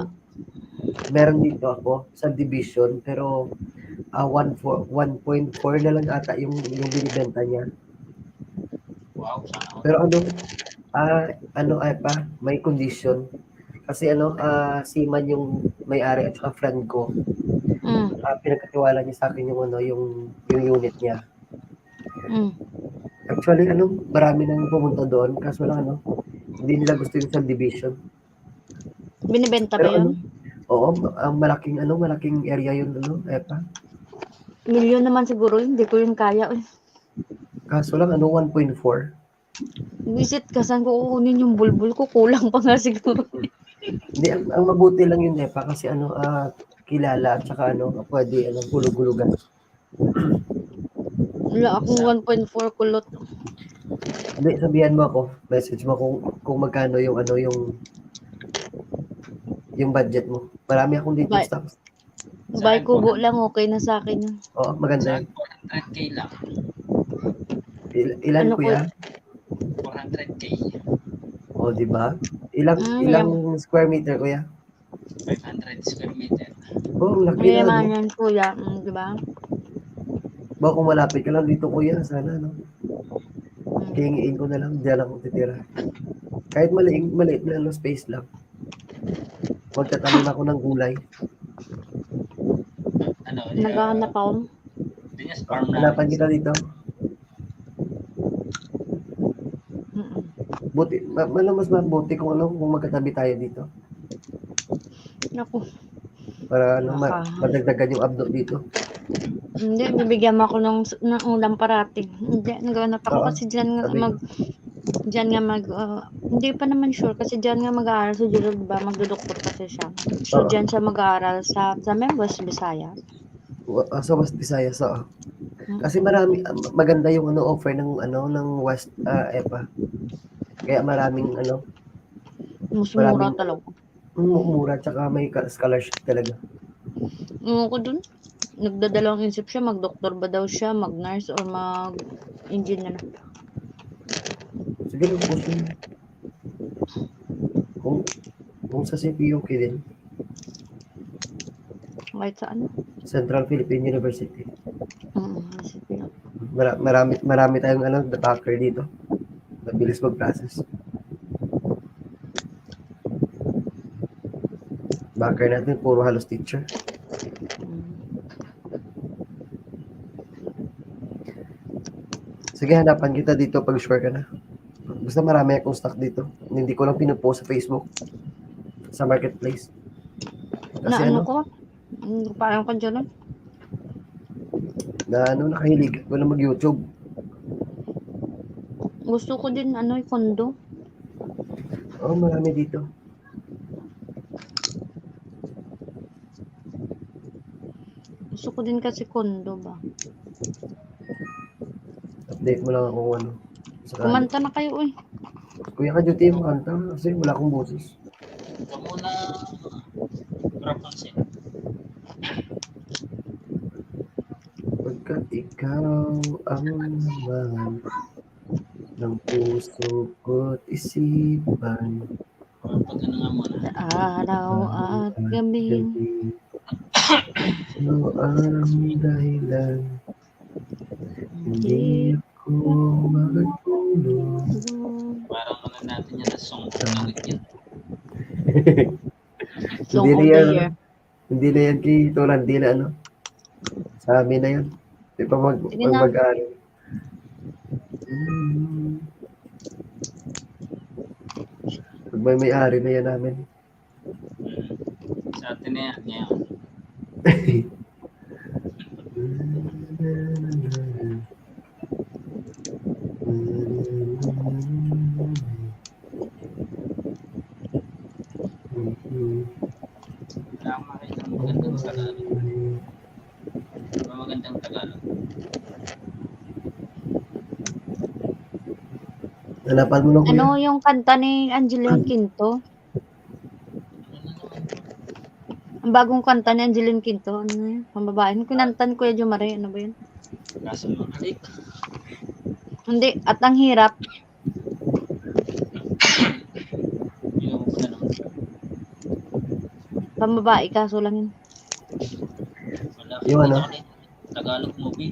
meron dito ako, subdivision, pero, ah, one four, one point four na lang ata yung, yung binibenta niya. Wow, sana all. Pero ano, ah, ano, ay pa, may condition. Kasi ano, ah, seaman yung may-ari at saka friend ko. Mm. Ah, pinagkatiwala niya sa akin yung ano, yung, yung unit niya. Mm. Actually, ano, marami nang pumunta doon, kaso lang ano, hindi nila gusto yung subdivision. Binibenta ba Pero ano, yun? Oo, ang malaking ano, malaking area yun, ano, eh pa. Milyon naman siguro, hindi ko yun kaya. Eh. Kaso lang ano, one point four. Visit ka, saan ko kukunin yung bulbul ko? Kulang pa nga siguro. Hindi, ang, ang mabuti lang yun, eh pa, kasi ano, ah, kilala at saka ano, pwede ano, hulug-hulugan. Wala akong one point four kulot. Hindi, sabihan mo ako, message mo kung kung magkano yung ano, yung yung budget mo. Marami akong dito Ba- stocks. Buy kubo lang, okay na sa akin yun. Oo, maganda Sa yun. four hundred K lang. Il- ilan Ano, kuya? four hundred K. Oh, di ba? Ilang Mm, ilang square meter kuya? Five hundred square meter. Oh, ang laki na, no? Mayamanan, kuya. Mm, di ba? Ba kung malapit ka lang dito kuya, sana no. Mm. Hingiin ko na lang, diyan ako titira. Kahit maliit, maliit na ano, space lang. Magtatanim ako ng gulay. Ano, Naghahanap ako. Hindi niya sa farm na. Hanapan kita dito. Mm-mm. Buti, ma- ano mas mabuti kung ano, kung magkatabi tayo dito. Naku. Para ano, ma- Baka. Madagdagan yung abdo dito. Hindi, bibigyan mo ako ng, ng ulam parati. Hindi, naghahanap ako Oo, kasi dyan nga sabi mag... Dyan nga mag... ah, hindi pa naman sure kasi dyan nga mag-aaral si Gerald, di ba? Magdodoktor kasi siya. So, Oo. Dyan siya mag-aaral sa, sa may West Visayas. Wa- ah, sa West Visayas, oo. Mm. Kasi marami, ah, maganda yung ano, offer ng ano, ng West, ah, EPA. Kaya maraming ano, Mas mura maraming talaga. mu- mura tsaka may ka- scholarship talaga. Ano ko dun? Nagdadalawang isip siya, mag-doktor ba daw siya, mag-nurse, or mag-engineer. Sige, mag-push yun. Kung, kung sa C P U, okay din. Kahit sa ano? Central Philippine University. Mm, C P U. Mara- marami, marami tayong ano, backer dito. Mabilis mag-process. Backer natin, puro halos teacher. Mm. Sige, hanapan kita dito pag sure ka na. Basta marami akong stock dito. Hindi ko lang pinupost sa Facebook. Sa marketplace. Na Kasi ano ano, ko? Mm, parang ka dyan, ah. na ano, nakahilig ko na mag-YouTube. Gusto ko din, ano, yung condo. Oh, marami dito. Gusto ko din kasi condo ba? Update mo lang ako kung ano. Sakali. Kumanta na kayo, eh. Kuya, ka-duty mo kanta kasi wala akong boses. Ikaw muna, Bro Francine. Pagkat ikaw ang laman ng puso ko't isipan. Or pag ano nga muna. Araw at gabi. Ikaw ang dahilan. Hindi ako makatulog. Parang ano natin yan, song of the week yun. Song Hindi of na the yan, year. Hindi na yan kay Tol Randy na ano. Sa amin na yan. Di pa mag, Sige mag, na. mag-aaral. Mm. Pag may may-ari na yan namin. Sa atin na yan, ngayon. Wala akong makita ng magandang Tagalog. Wala magandang Tagalog. Hanapan mo na, kuya. Ano yung kanta ni Angeline Quinto? Ang bagong kanta ni Angeline Quinto, ano yun? Pambabae. Yung kinanta ni Kuya Jomari, ano ba yun? Kaso makalik. Hindi, at ang hirap. Yung ano, Pambabae, kaso lang yun. Wala. Yung ano? Tagalog movie.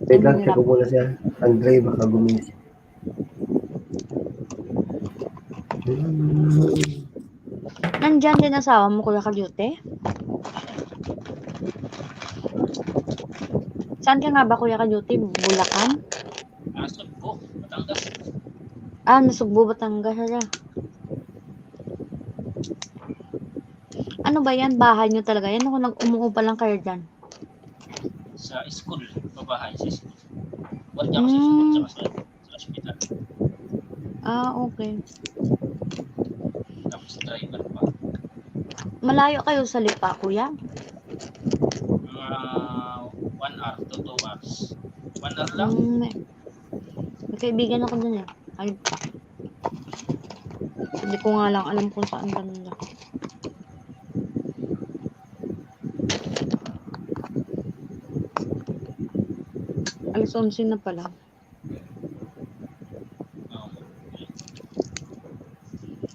Wait lang, check ko muna siya. Andre, baka gumising. Nandyan din asawa mo, Kuya Kadyute? Saan ka nga ba, Kuya Kadyute? Bulacan? Ah, Sugbo, Batangas. Ah, nasugbo, Batangas, hala. Ano ba yan? Bahay nyo talaga yan? Ako nag-umuupa lang kayo dyan? Sa school, pabahay sa school. Wala ako sa school, tsaka sa, sa hospital. Ah, okay. Tapos driver pa. Malayo kayo sa Lipa, kuya? Mga one hour to two hours. One hour lang. Mm, may, may kaibigan ako dun eh. Ay, hindi ko nga lang alam kung saan kanila. Alas onse na pala.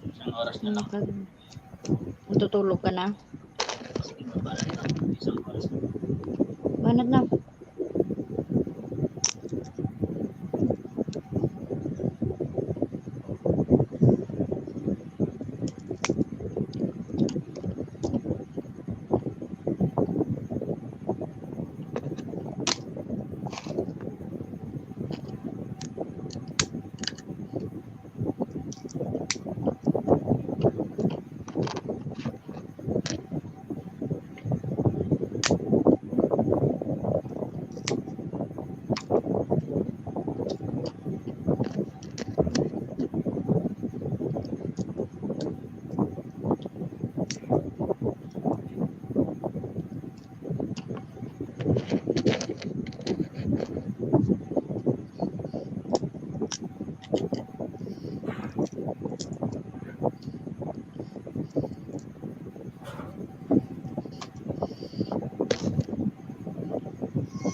Isang oras na lang. Matutulog ka na? Sige, para rin ako. Isang oras na lang. Banat na.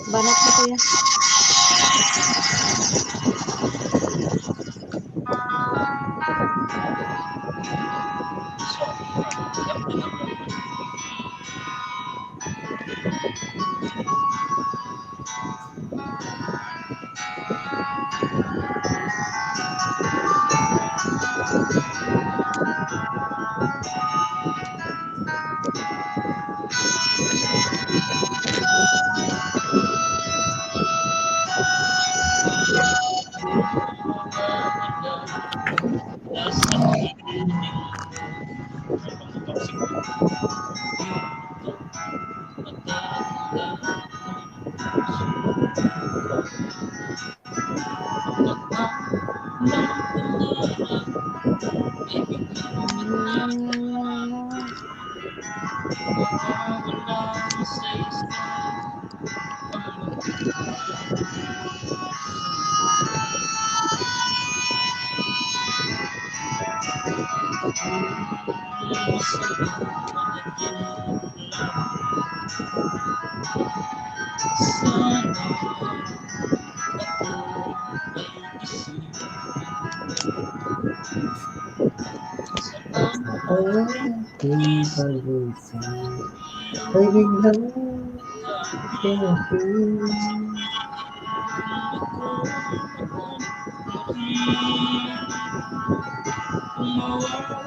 Banat na, kuya. Ay, biglang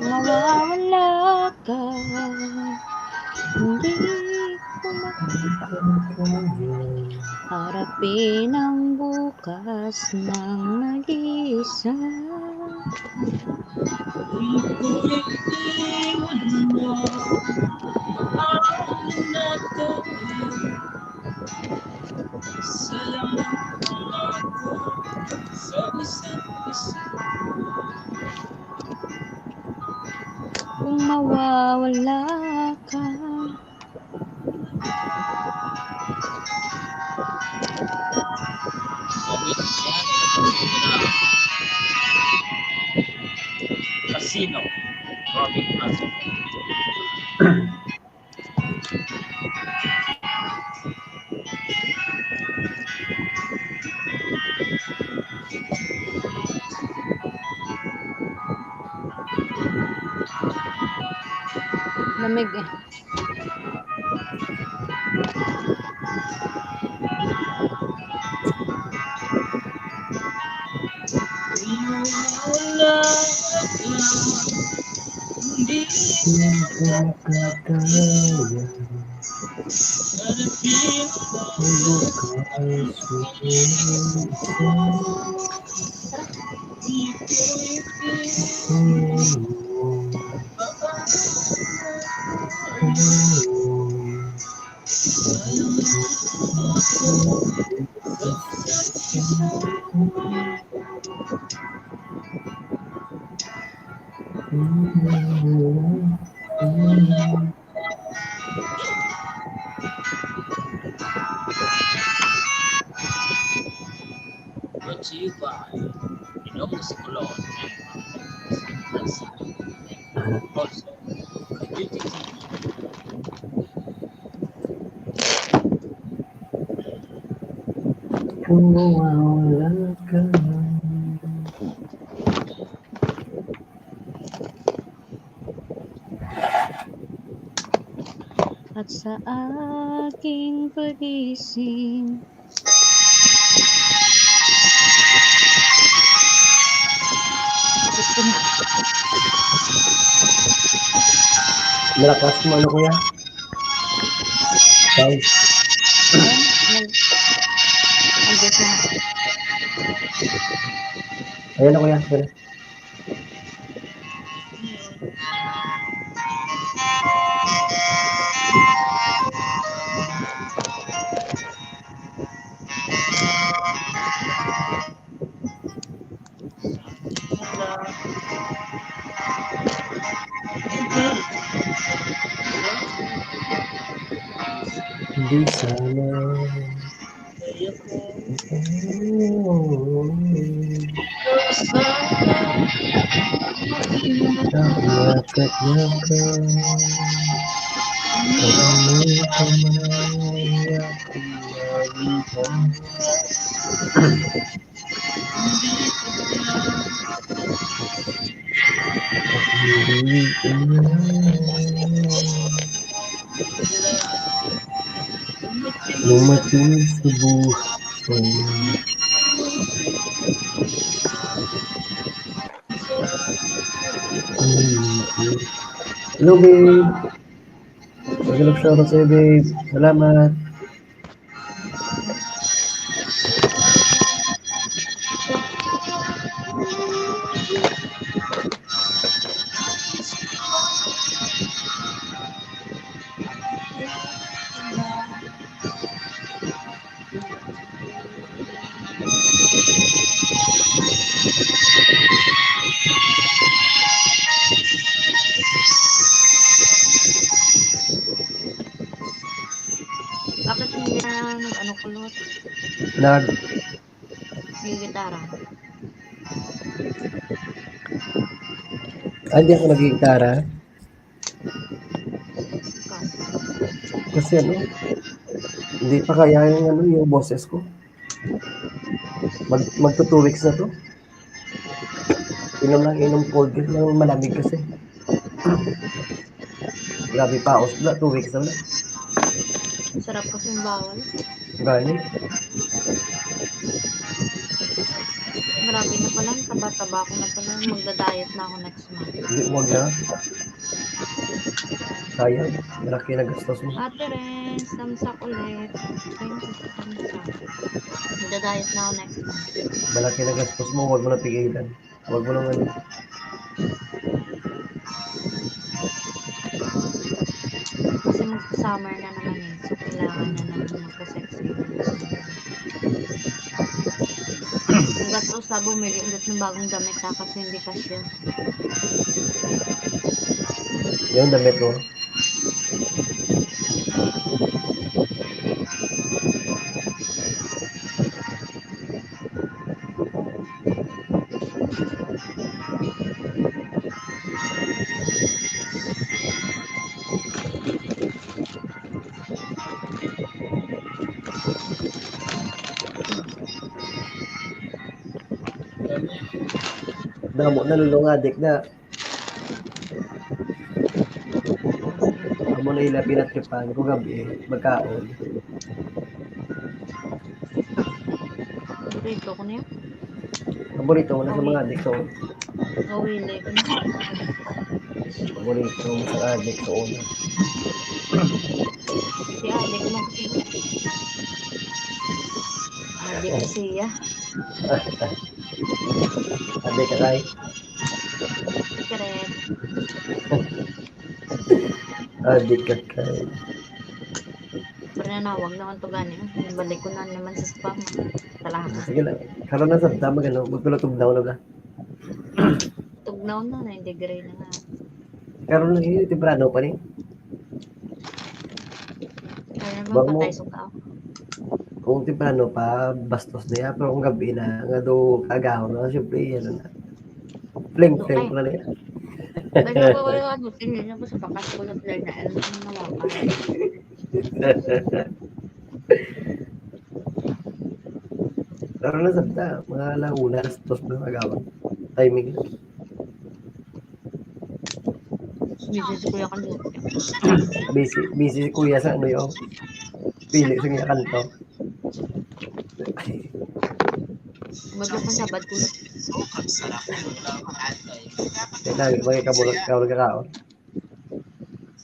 Mawawala ka, hindi ko makita. Harapin ang bukas ng nag-iisa. Kung mawawala ka. Casino, Robin Plaza. Mig- Brought to you by Ilonggo Sikulon and San Francisco. Also, Community T V. Kung mawawala ka. At sa aking pagising. Malakas mo, ano, kuya? Sound. Ayan, nag-, nag-, na. Ayan na, kuya. Ayan na. Di sana. Lumating sa buhay. Hello, babe. Magalog shoutout sa'yo, babe. Salamat. Bakit hindi na nag-ano, kulot? Nag- Sige, gitara. Ah, hindi ako nagigitara. Ikaw. Kasi ano, hindi pa kaya yung ano, yung boses ko. Mag-, magto two weeks na to. Inom lang, inom cold drink lang, malamig kasi. Grabe, paos na, two weeks na na. Sarap kasi yung bawal. Gani? Grabe na pala, taba-taba ko na pala. Magda-diet na ako next month. Hindi, wag na. Sayang, malaki na gastos mo. Ate Renz, thumbs up ulit. Thank you sa thumbs up. Magda-diet na ako next month. Malaki na gastos mo, wag mo na pigilan. Wag mo lang ano. Kasi mag-summer na naman eh. So, kailangan na naman magka-sexy. Ang gastos na bumili ulit ng bagong damit, ha, kasi hindi kasya. Yung damit mo? Damo na, lulong adik na. Ano ila pinatripan ko gabi, magkaon. Burrito ko niya. Paborito ko na sa mga adik sa Gawili ko na. Paborito ko sa adik sa una. Si adik mo. Adik ko siya. Adik ka kay? Correct. Adik ka kay. Pero nanawag naman to gani. Balik ko na naman sa spam. Talaga. Sige lang. Karon na sa dama gano, magpilotugnaw na ba? Tugnaw na, nine degree na nga. Karon na yun, temprano pa ni. Kaya naman Bang mo- patay suka ako. Kung temprano pa, bastos na yan. Pero kung gabi na, nga do kaagahon na, siyempre, ano na. Fling, fling ko na niya. Basta ko kayo ano, tingin niyo po sa bakas ko na play na ano, ano na lang. Pero na sabta, mga alauna, alas dos na agawan. Timing. Busy si Kuya kanina. Busy, busy si Kuya sa ano yung pili sa mga kanto. Madla pa Sabad ko na. Kaya lagi, mga kamulag, kamulag ka kaon.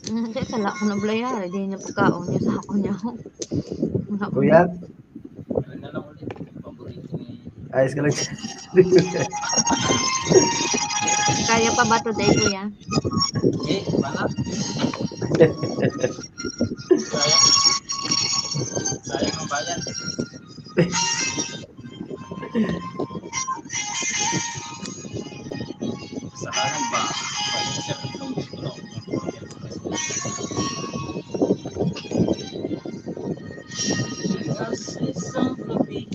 Mm, kaya sala ko na blaya, di niya pagkaon niya sa ako niya. Kuya? Ayos ka lang. Kaya pa ba today, Kuya? Eh, wala. Sayang. Sayang ang bayan. Kasalanan ba? Pwede siya kung gusto na. Sa isang gabi,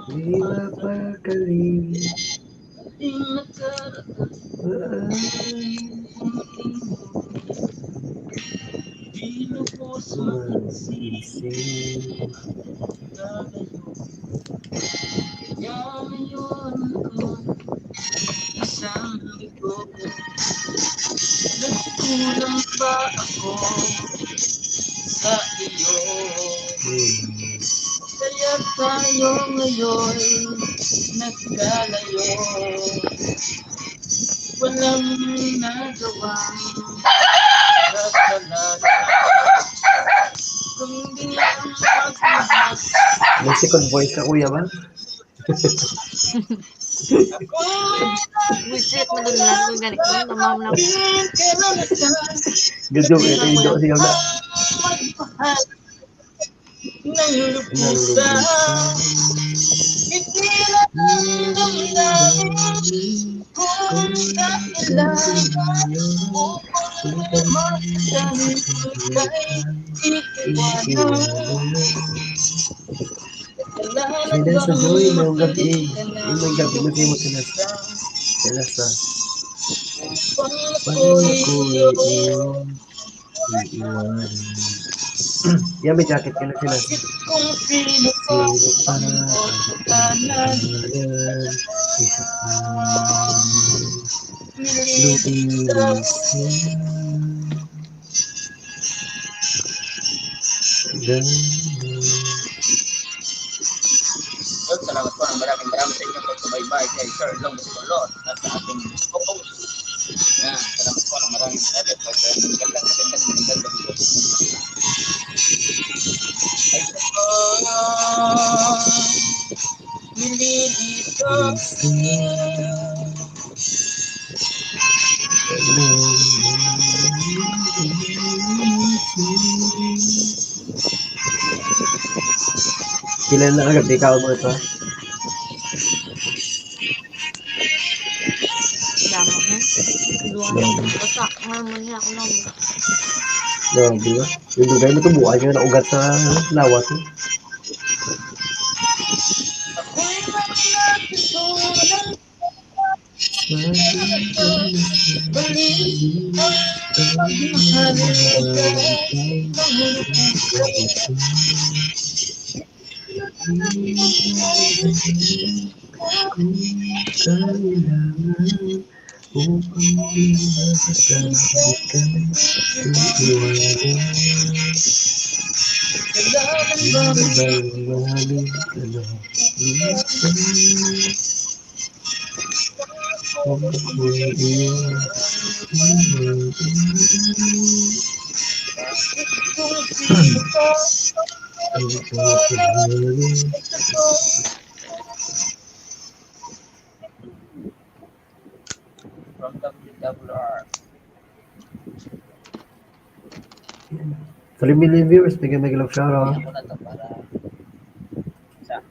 Di mapakali. Di nakaraan. Di lubos mapansin. Kaya ngayon ako isang bigo. Nagkulang ba ako sa iyo? Hmm. Kaya tayo ngayon nagkalayo. Walang nagawang kasalanan, kundi ang pagmamahal. May second voice ka, kuya, ba? Buisit, madulog ko gani. Ano, ma'am, na. Gadyo, ito, ito, siya na. Nalulubusan. Ipilit ang damdamin kung kailangan o kung may magdahil kay iiwanan. Sila sa Joy, may gabi. May gabi, may gabi mo sila. Sila sa Pangako iyo. Iiwan. Yan, may jacket ka na sila. Sino pa ang pangalan? Isa pa. Lubilis. Well, salamat po ng maraming maraming sa inyong pagsubaybay kay Sir Long Colon at sa ating co-host. Yan, salamat po ng maraming maraming. Magandang, magandang, magandang gabi po. Ay, oh, nililito. Pila na agad ikaw mo ito? Damo na. Duha na. Grabe. Basta, nga mo niya ako lang. Grabe ba? Yung dugay mo to, buhay ka na ugat sa lawas mo. From W W R. Three million viewers, bigyan may love shout out. Ako na to para sa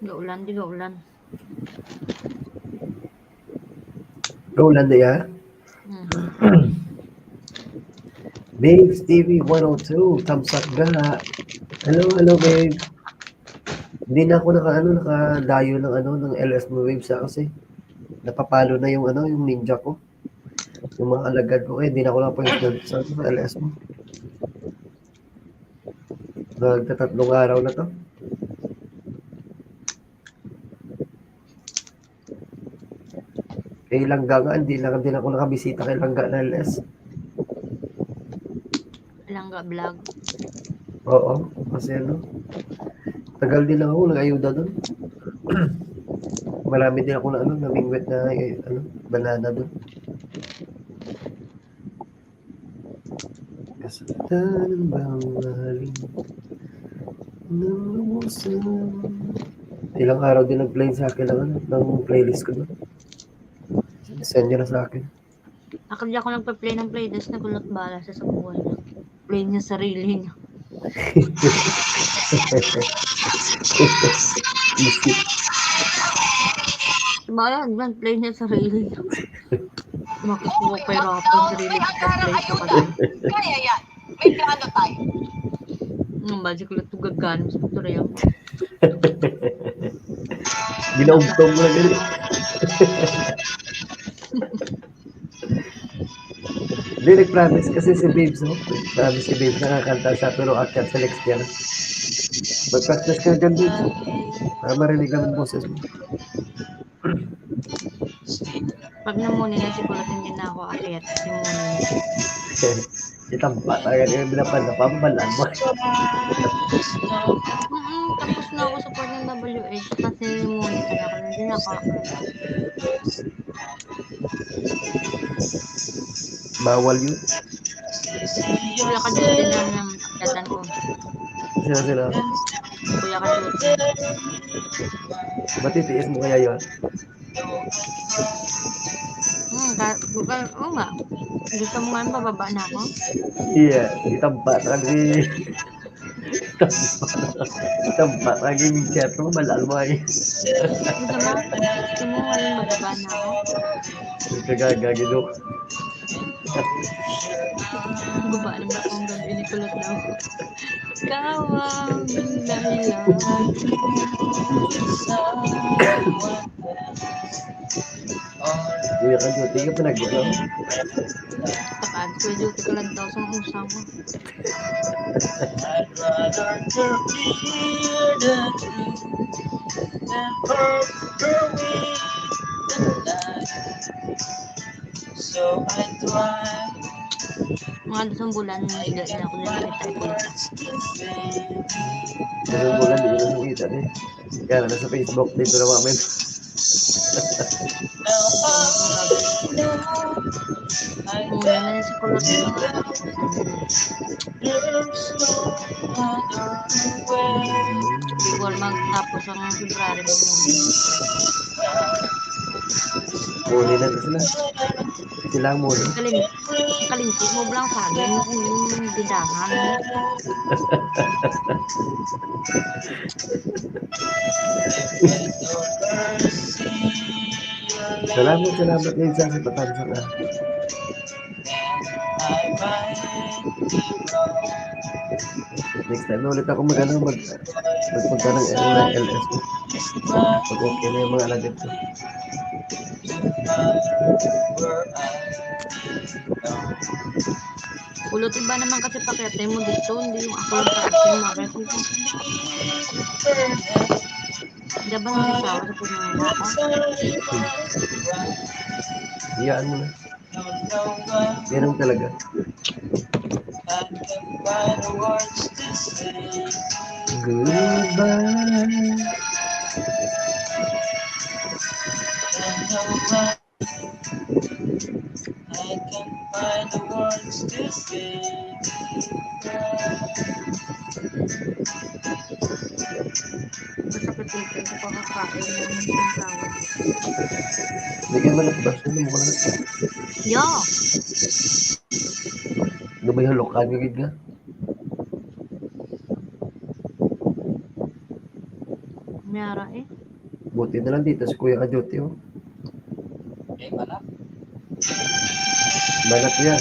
Gaulan, di gaulan. Gaulan di, ah? Mhm. Babes T V one oh two, thumbs up ga. Hello, hello, babe. Hindi na ako naka, ano, nakadayo ng, ano, ng L S mo, babe, sa kasi napapalo na yung, ano, yung ninja ko. Yung mga alagad ko, eh, hindi na ako nakapag-install sa, sa L S mo. Nagtatatlong araw na to. Kay Langga nga, hindi lang, hindi lang ako nakabisita kay Langga na L S. Langga vlog. Oo, kasi ano, tagal din ako nag-ayuda doon. Marami din ako na, ano, namingwit na, eh, ano, banana doon. Kasalanan ba ang mahalin ng lubusan? Ilang araw din nag-play sa akin ng, ano, ng playlist ko doon. Send niya na sa akin. Ako, di ako nagpa-play ng playlist, nagulat bala siya sa buhay niya. Play niya sarili niya. Isip. Bala, man, play niya sarili niya. Makikuha pa yung rap ang sarili niya, play sa kanila. Kaya yan. May plano tayo. Ang budget ko lang ito gagana sa motor yan. Ginaugtong mo lang yun. Hindi, nag-promise kasi si Babes, no? Promise si Babes, nakakanta siya, pero akyat sa next year. Mag-practice ka dyan, Babes. Para marinig ang boses mo. Pag namuni na si Kulot, hindi na ako akyat. Si Muni. Itamba talaga niya, binapan na pambalan mo. Mm-mm, tapos na ako sa part ng W H, kasi Muni talaga, hindi na ako akyat. Bawal yun. Wala ka dito din ang datan ko. Sila, sila. Kuya ka dito. Ba't titiis mo kaya yun? Hmm, ka, ka, oo nga. Gusto mo nga mababa na ako? Iya, itamba talaga si, itamba talaga yung chat mo, malal mo ay. Gusto mo? Gusto mo ngayon mababa na ako? Ang kagagagi, Dok. Baba na ba akong gabi ni Kulot daw? Ikaw ang dahilan. Kuya ka, duty ka pa nag-, ano? Takad ko, duty ko lang daw sa usang mo. I'd rather hear the truth than hurt her with the lie. So I try. Mga dusang bulan, hindi na ako nakikita ko. Dusang bulan, di ko na nakita, eh. Kaya na sa Facebook, dito na kami. Muna na yung sa Kulot. Before magtapos ang February mo muna. Muli na sila. Sila ang muli. Kalim-, kalimti mo lang sa akin yung, yung bidahan mo. Salamat, salamat din sa, sa patansa ka. Next time na ulit ako mag-, ano, mag-, magpunta ng, ng L S. Pag okay na yung mga alagad ko. Kulot, iba naman kasi pakiatay mo dito, hindi yung ako lang pakiatay mo. Gabang ang asawa sa pamilya. Hayaan mo na. Ganun talaga. Goodbye. I can't find the words to say goodbye. Masakit yung sa pagkakain ng tawag. Hindi ka malakbas na mo na. Yo! Ano ba yung lokal ka, gid ka? Miyara eh. Buti na lang dito si Kuya ka-duty, oh. Okay, wala. Banat niya.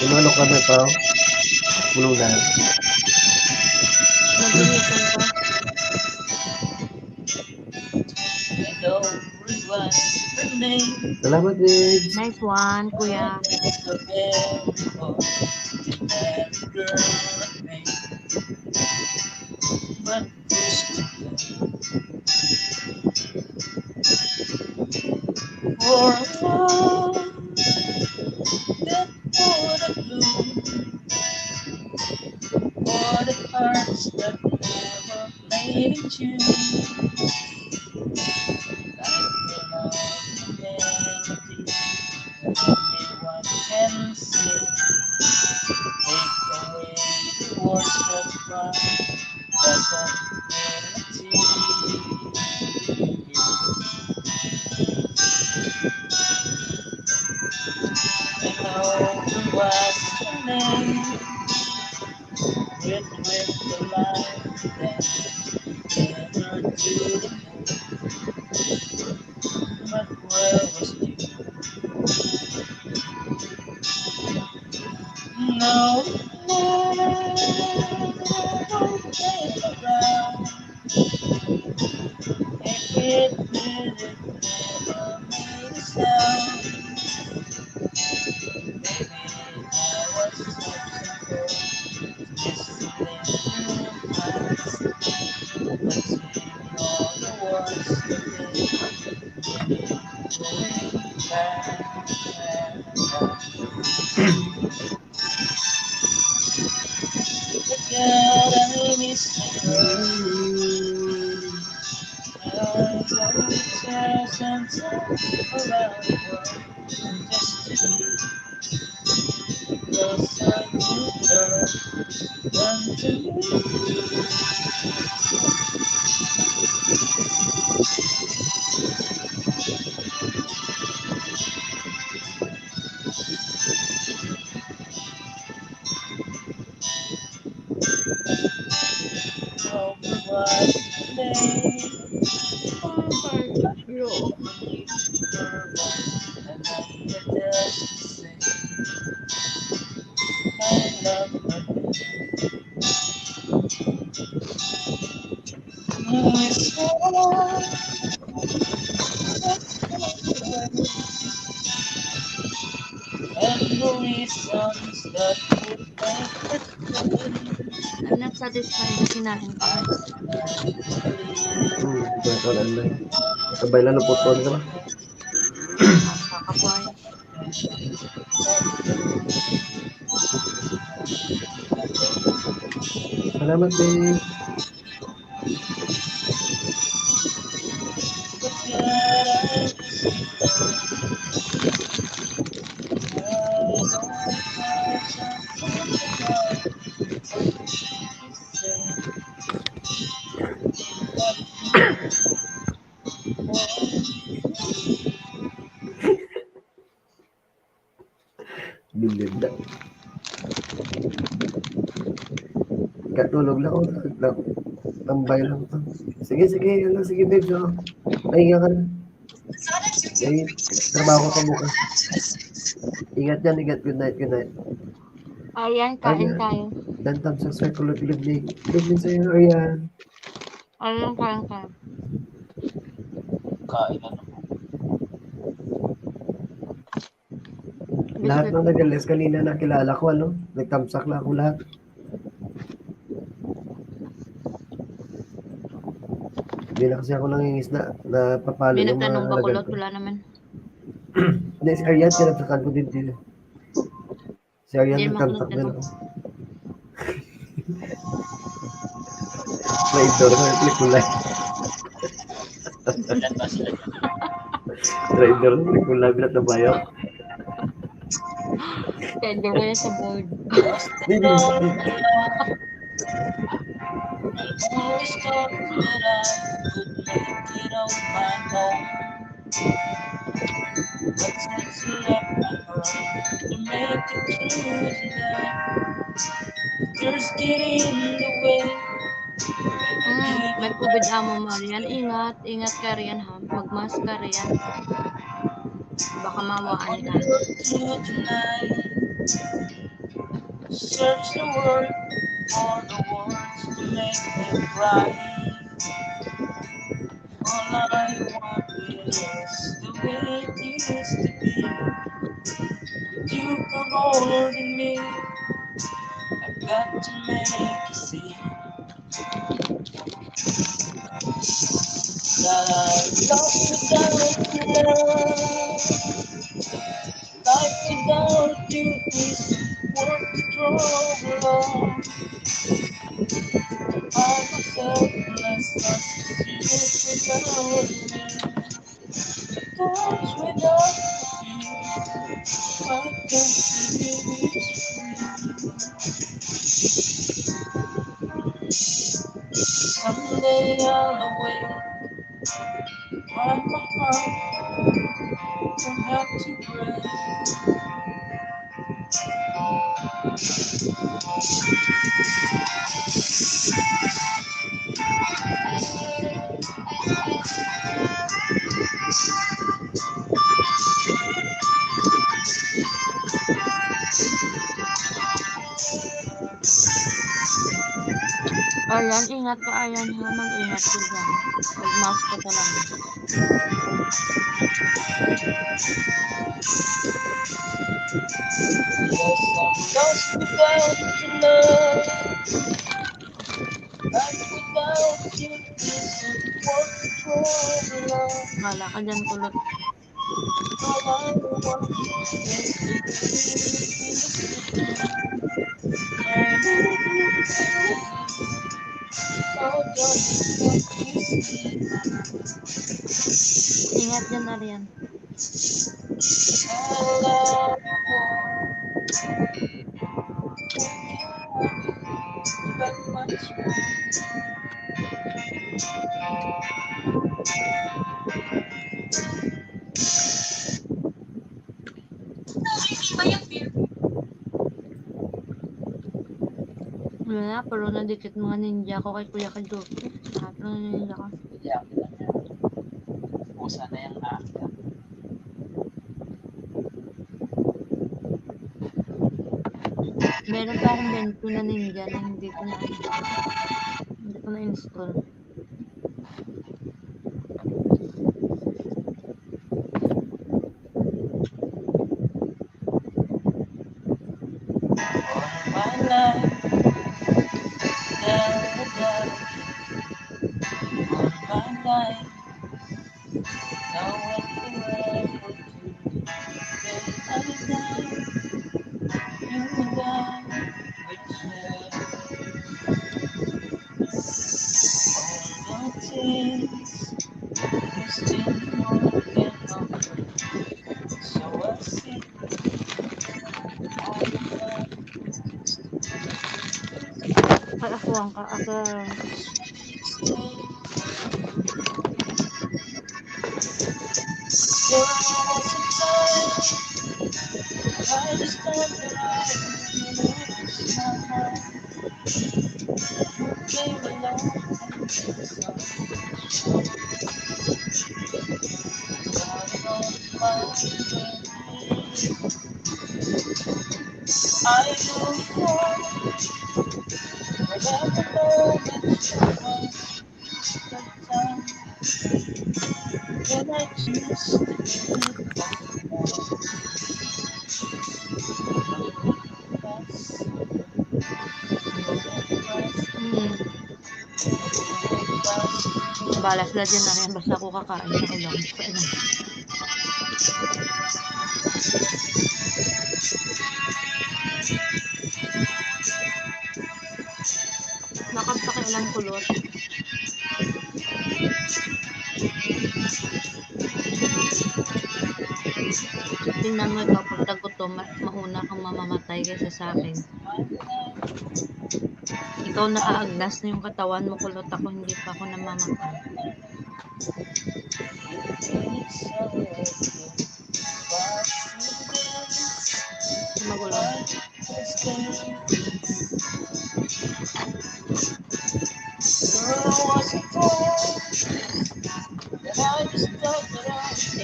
Yung mga lokal na tao, kulungan. Naginisan ko. Salamat, babes. Nice one, kuya. For a love that would have bloomed for the hearts that never made it tune. Like the love melody that everyone can sing. Take away the words that rhyme, doesn't mean a thing. And all the was the name with, with the light that never do the moon. But where was you? No, no, no, no, no, no, no. If it didn't ever made a sound, maybe I was so simple, listening to my sound, but seeing all the words again, going back. And the reasons that would make it good. I'm not satisfied na kinain ko. Hmm, better than me. Sabay lang naputuan ka ba? Kakapoy. Salamat, babe. Bilinda. Katulog lang ako. Tambay lang to. Sige, sige. Ano, sige, babe. So, pahinga ka na. May trabaho ka bukas. Ingat yan, ingat. Good night, good night. Ayan, kain tayo. Dan Tam sa Circle of Living. Good night sa'yo, Arian. Ayan, kain tayo. Kain na naman. Lahat ng nag-alis kanina nakilala ko, ano? Nagtamsak na ako lahat. Hindi na kasi ako nangingisda. Napapalo May yung mga nagtanong ba, alagad kulot? ko. Wala naman. Hindi, si Arian, pinagsakan ko din din. Si Arian, Hindi, nagtantak makulot din na ako. Traitor sa pelikula. Traitor sa pelikula, bilat na bayo. Traitor kayo sa board. Hindi, hindi. Mm, may COVID amo, Marian. Ingat, ingat ka riyan, ha. Mag-mask ka riyan. Baka mawaan ka. Search the world for the words to make me cry. All I want is the way it used to be. But you come holding me. I've got to make you see that I'm lost without your love. Life without you is worth the trouble of. I'm a selfless narcissist without you. Touch without you, I can feel it free. Someday I'll awake. Why my heart don't have to break? Ayan, ingat ka, ayan, ha, mag-ingat ka dyan. Mag-mask ka talaga. Yes, I'm lost without your love. Life without you isn't worth the trouble of. Wala ka dyan, kulot. Ingat dyan, Arian. Wala na, pero nadikit mga ninja ko kay Kuya Kajoki. Lahat ng ninja ko. Hindi, akin lang yan. Usa na yung akin. Meron pa akong bento na ninja na hindi ko na, hindi ko na-install. All my life, never die. All my life, now and forever too. Till I die, you and I will share. All the things you still want and offer. So I say, Ay, ako ang ka-, ako. Mm. Bahala sila dyan na yan. Basta ako kakain ng ilong. Nakapagpakialam kulot. Tingnan mo ikaw, pag tagutom, ma-, mauna kang mamamatay kaysa sa akin. Ikaw, naaagnas na yung katawan mo, kulot, ako, hindi pa ako namamatay. Magulo.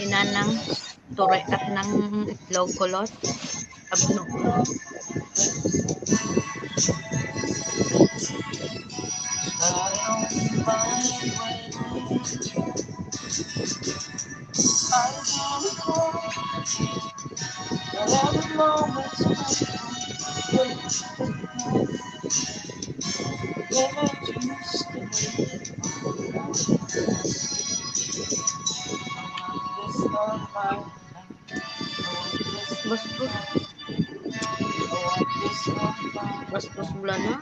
Ina ng turiat ng itlog, kulot. Abno. Bastos. Bastos, wala na.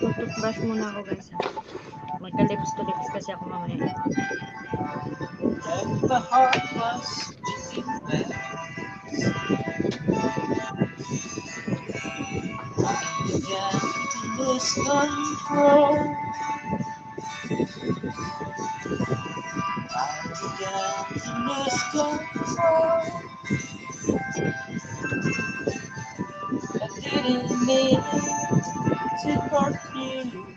Mag-toothbrush muna ako, guys, ha? Magka-lips to lips kasi ako mamaya. And the heart was beating fast. I began to lose control. I began to lose control. I didn't mean to hurt you.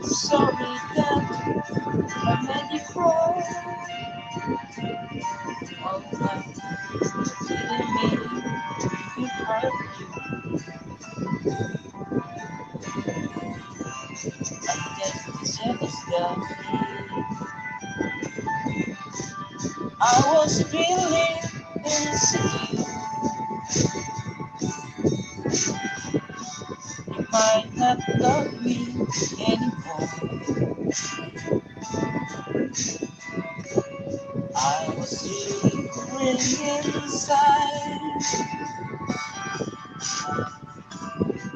Sorry that I made you cry. Oh, I didn't mean to hurt you. I'm just a jealous guy. I was feeling insecure. You might not love me anymore. I was shivering inside.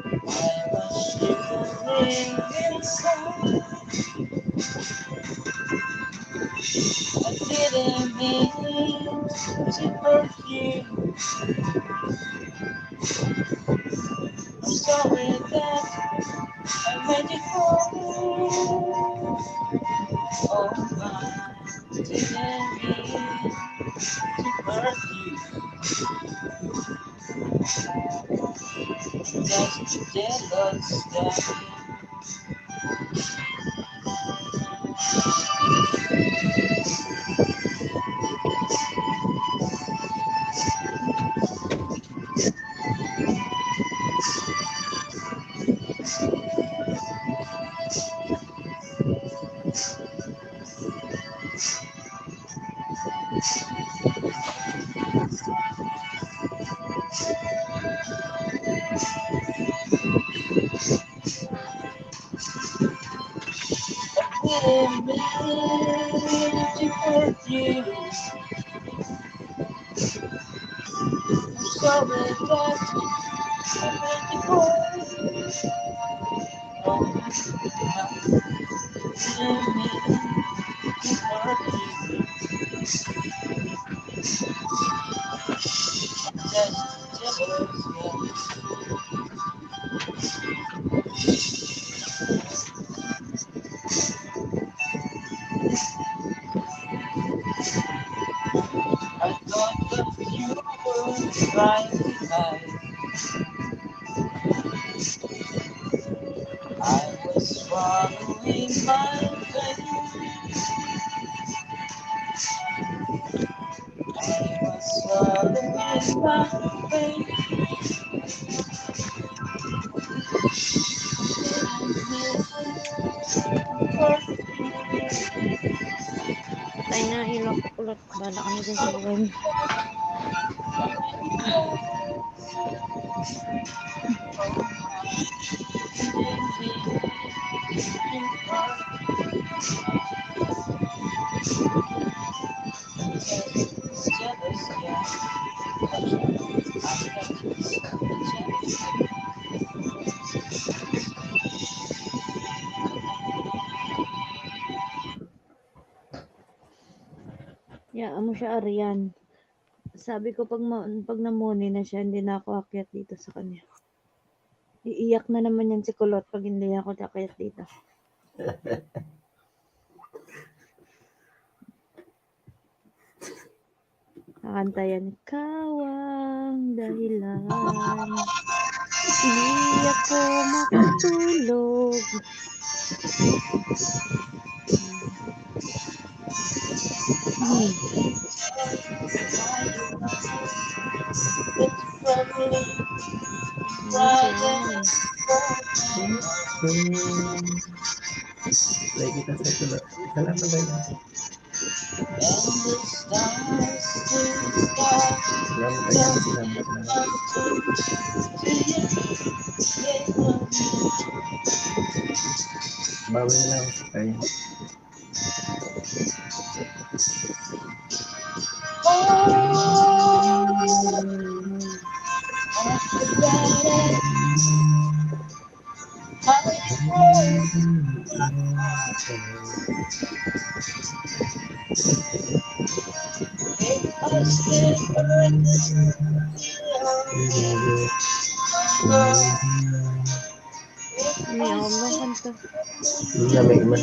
I was shivering inside. I didn't mean to hurt you. I'm sorry that I made you cry. Oh, I didn't mean to hurt you. Just jealous, darling. Sorry, but I made you cry. I thought that you were trying to hide. I was swallowing my pain. I was swallowing my pain. Tayo na, ilok ulit. Bala kami dyan sa buwan. Ya, amo siya, Arian. Sabi ko, pag ma-, pag namuni na siya, hindi na ako akyat dito sa kanya. Iiyak na naman yan si Kulot pag hindi ako akyat dito. Kakanta yan. Ikaw ang dahilan. Hindi ako makatulog. Hmm. Play kita sa ito. Salamat, Lord. Salamat, Lord. Salamat, Lord. Bawal na lang ako sa tayo. May Allah kanta. Hindi na may iman.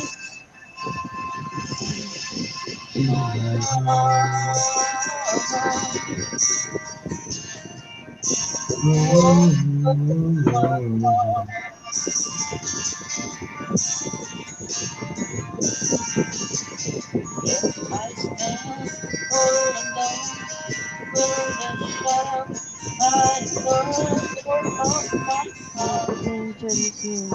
Dapat na yung Chinese name.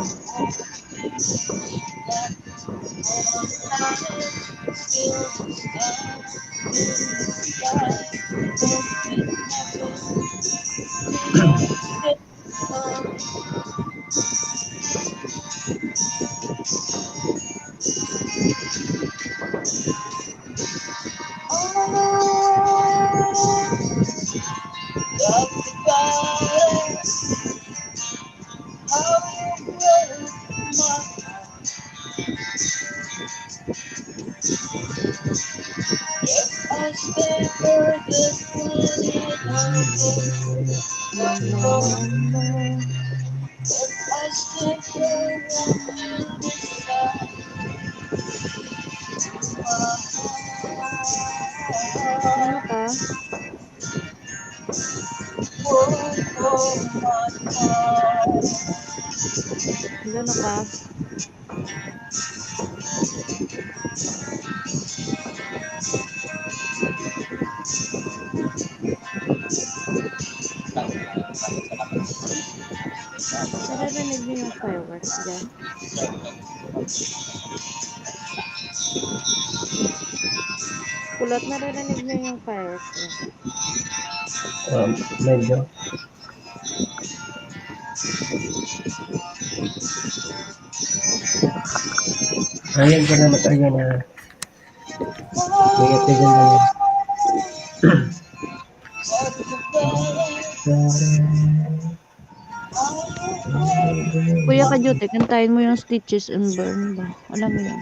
Ano ka? Ano ka? Naririnig niyo yung fireworks dyan? Kulot, naririnig niyo yung fireworks dyan? Um, medyo. Ayan, salamat, ayan na. Ingat ka dyan, ayan. Kuya Kajote, kantahin mo yung Stitches and Burn ba? Alam mo yun?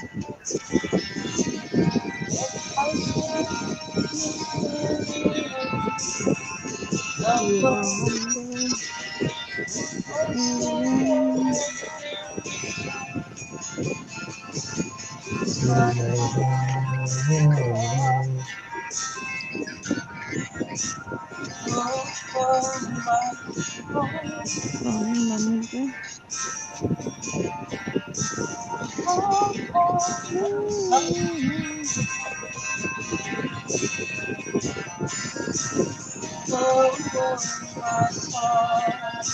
Ano yung lamig ko?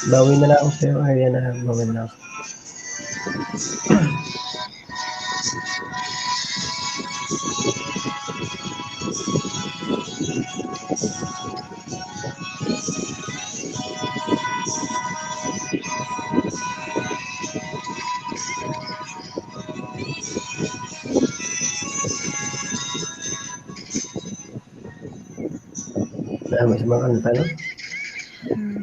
Bawi na lang ako sa'yo, Ariana. Bawi na lang ako. Dami sa mga kanta, no? Hmm.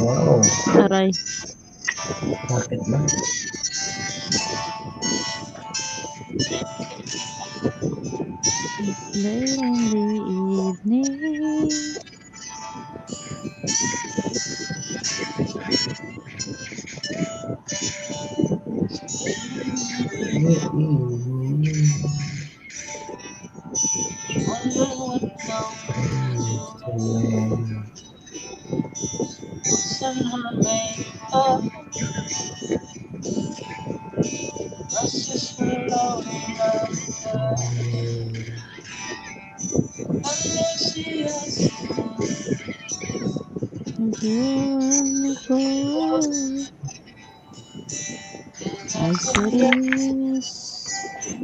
Wow. Aray. Bakit ba? Late in the evening. Beautiful. I said yes,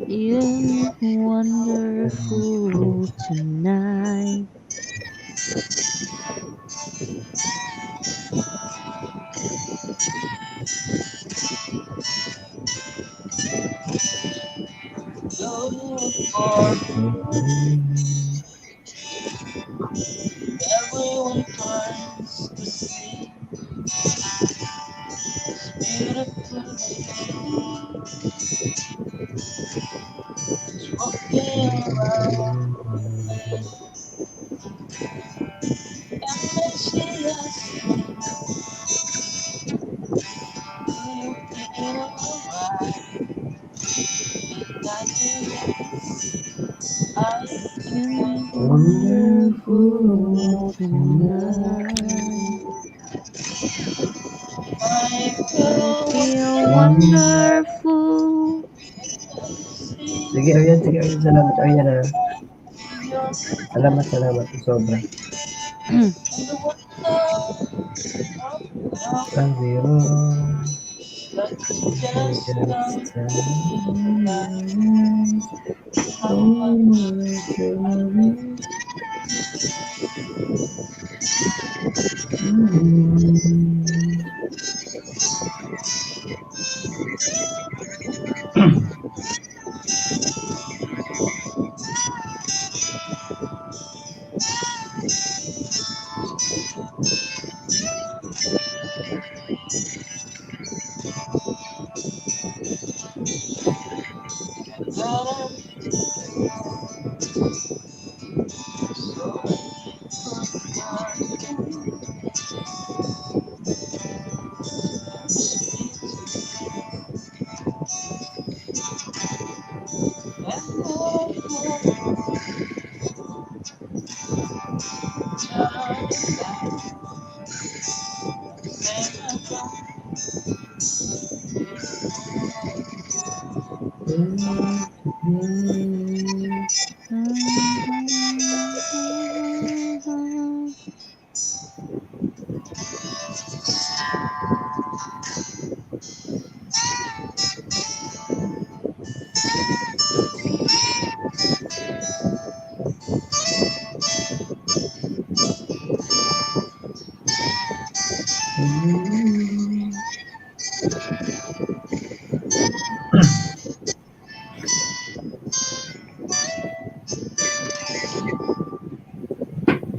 you're wonderful tonight. Everyone turns to see this beautiful lady. She's walking around and then she asks me, "Do you feel alright?" Wonderful tonight. I feel wonderful. Sige, Arian, sige, Arian. Salamat, Arian, ah. Salamat, salamat. Sobra. Ang biro.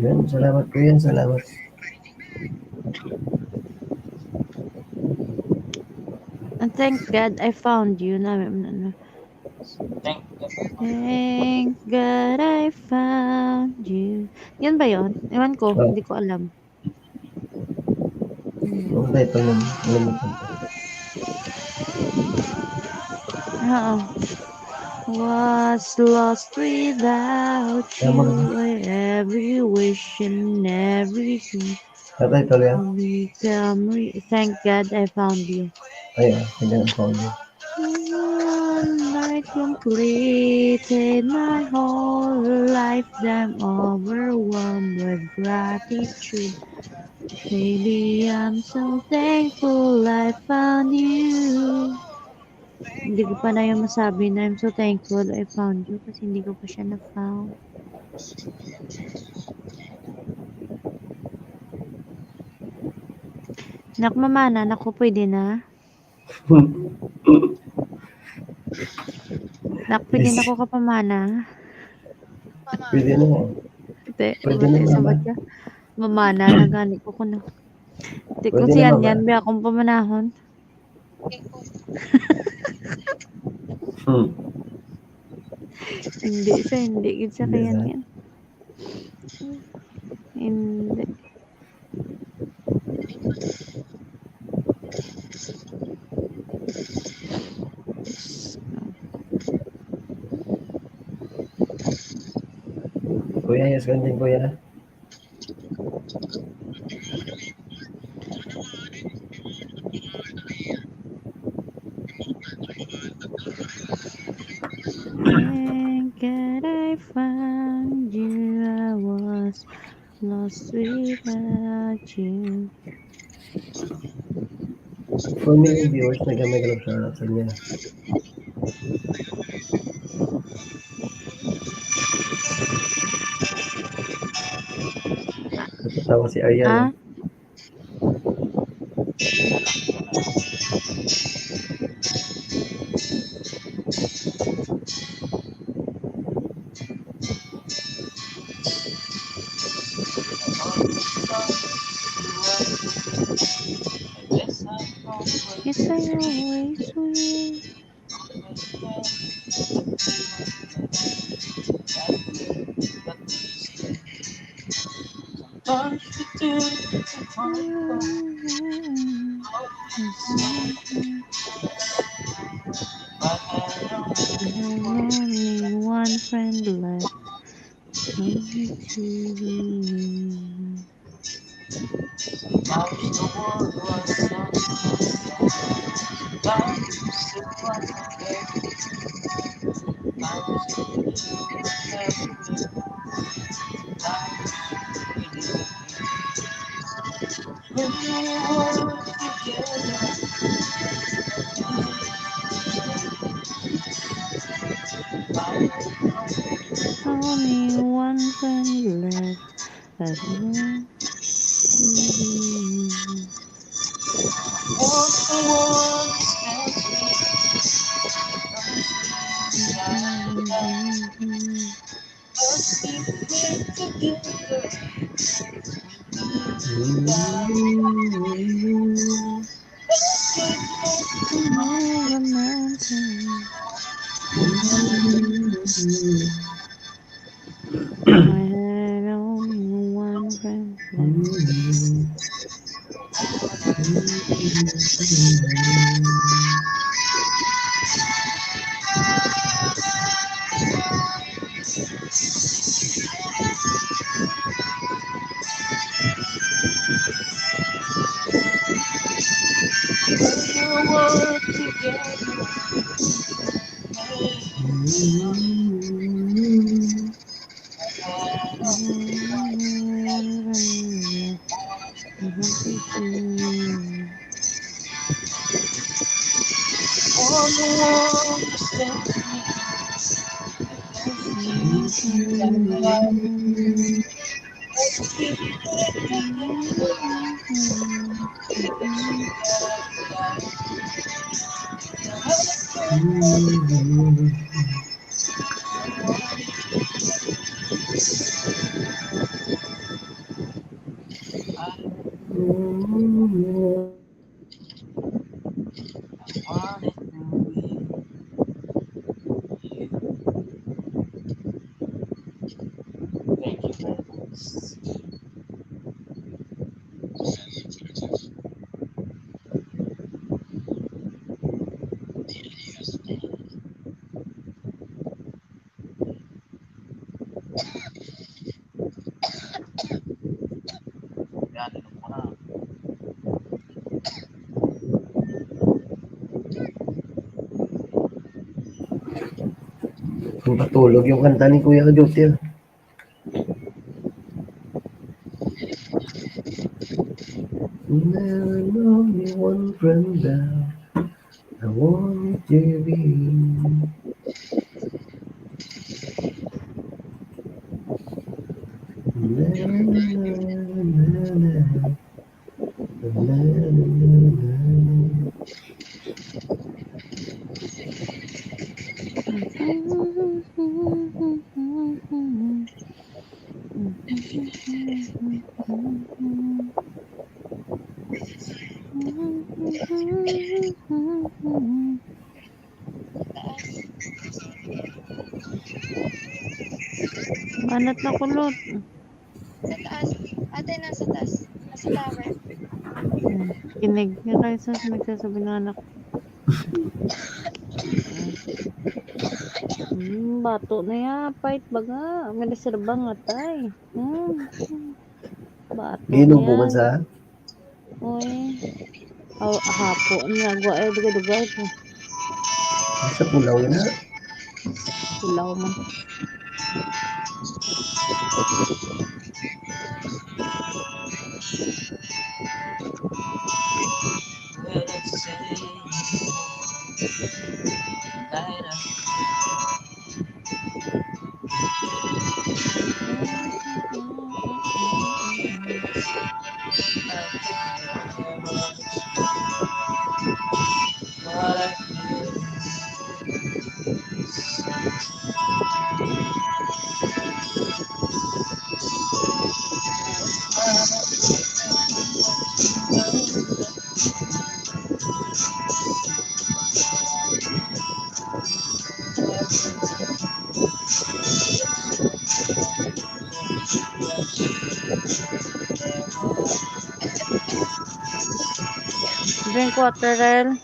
Yan, salamat po yan, salamat. And thank God I found you. Na, na, na. Thank God I found you. Yun ba yun? Ewan ko, Oh. Hindi ko alam. Ano ba ito nun? Alam mo ito? Oo. Was lost without you. Tama. Every wish and every dream Patay pala yan. become re- Thank God I found you. Ay, ah, hindi ang phone niya. One night completed my whole life. I'm overwhelmed with gratitude. Baby, I'm so thankful I found you. Hindi ko pa na yung masabi na I'm so thankful I found you kasi hindi ko pa siya na-found. Nak, mamana na ko, pwede na? Nak, pwede na ko kapamana? Pwede na. Te, Pwede na, mati, mama. Sabad ka. Mamana na gani ko kuno. Te, kung Pwede si na, Yan mama. Yan, biya akong pamanahon. Hmm. Hindi sa, hindi gid sa Hindi kayan na. Yan. Hindi. Kuya, yes, ganding kuya. Thank God I found you. I was lost without you. For me, yung viewers, nag-, nag-, nag-, sa, sa niya. Natatawa si Ariana. Ah? Yes, I always will. Only one friend left. Only one friend left. I had only one friend. Yan, inom ko na. Kung patulog yung kanta ni Kuya Adutil. Never know you one friend down. I want to be. Na, na, na, na, na. Na, na, na, na, na. Banat na kulot. Sa taas. Ate, nasa taas. Nasa tower. Hmm. Kinig nga kayo sa nagsasabi ng anak. Hmm, bato na ya. Pait baga. May nasirbang atay. Hmm. Bato Ginom na po man yan. Sa? Uy. Aw, hapo. Nagwa ay dugay-dugay po. Sa pulaw na. Pulaw man. Drink water, Rel.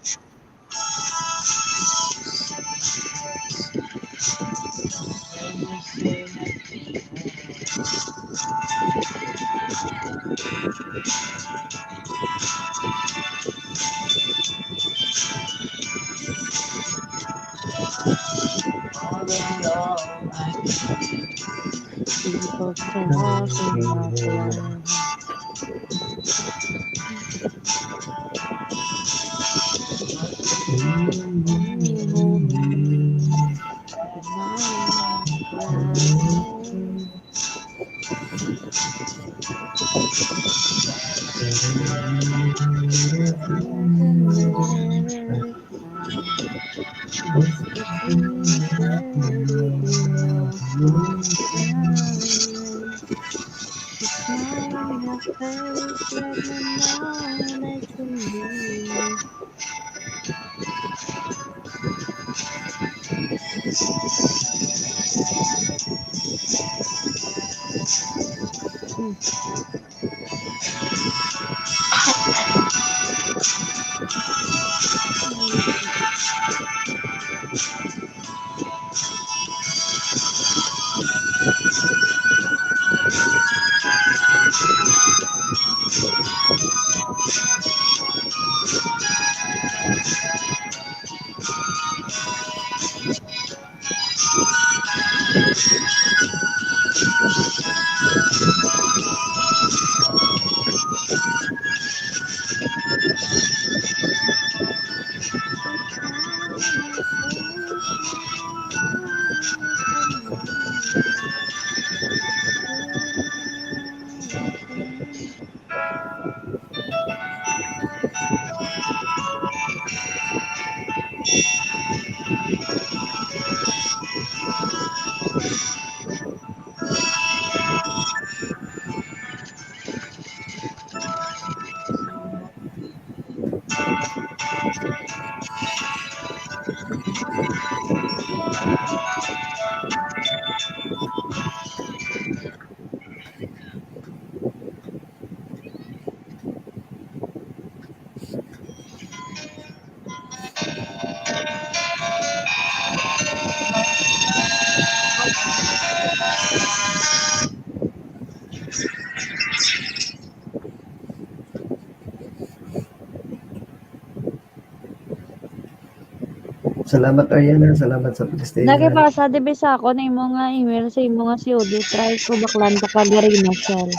Salamat, Ariana. Salamat sa pag-stay. Nagipasa dibi sa akon imo nga email sa imo nga C O D. Try ko baklan ta ka diri, Michelle.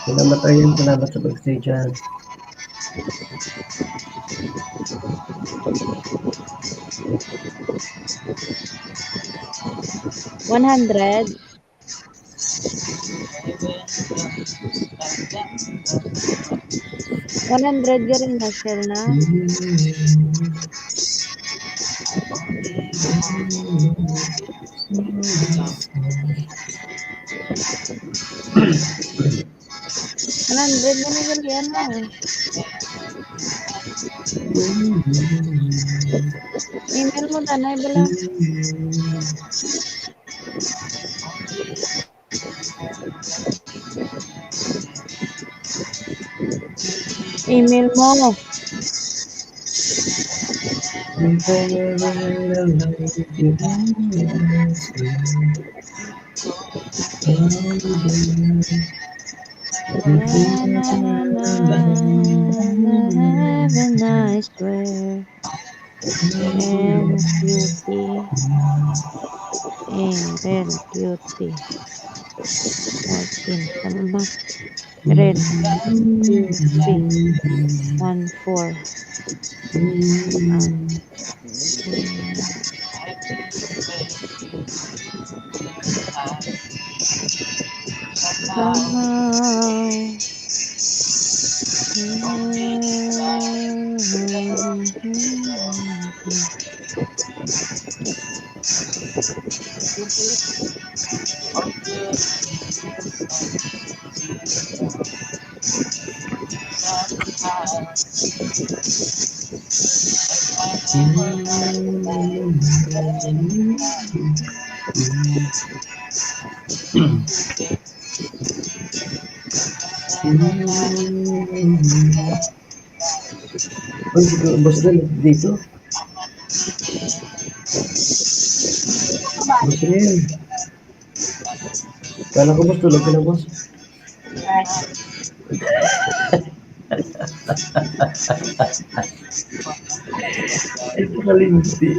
Salamat, Ariana. Salamat sa pag-stay dyan. One hundred. One hundred ka rin, Michelle, na? One hundred na ni Juliana, eh. Email mo, tanay, bala. Email mo. Have a nice day. L Q T. Eh, L Q T. Fourteen. Tama ba? L Q T. One four. Um, somehow. Uy, si Boss Del, dito. Boss Del. Kala ko, boss, tulog ka na, boss. Ay, kalimti.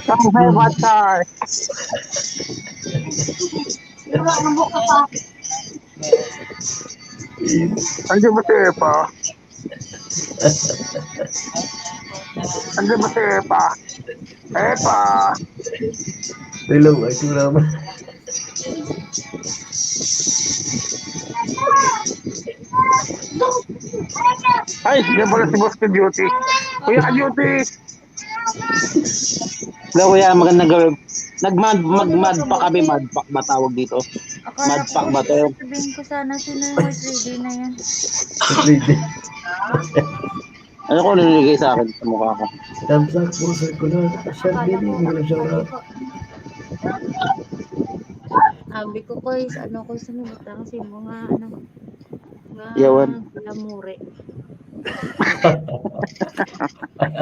Ang hebat ka. Ano ba si Epa? Ano ba si Epa? Epa! Hello, ay, ito naman. Ay, yan pala si Boss Ka Duty. Kuya Ka Duty! Hello, kuya. Magandang gabi. Nag-mad, mag-mad pa kami. Mad pack ba tawag dito? Mad pack ba to? Sabihin ko sana sino yung may three D na yan. Three D. Ano ko nilagay sa akin sa mukha ko? Thumbs up po, sir. Kuno, sir, Billy, hindi ko na shout out. Abi ko, koy, ano ko, sinibutang si mo nga, ano, nga Yawan. Lamure.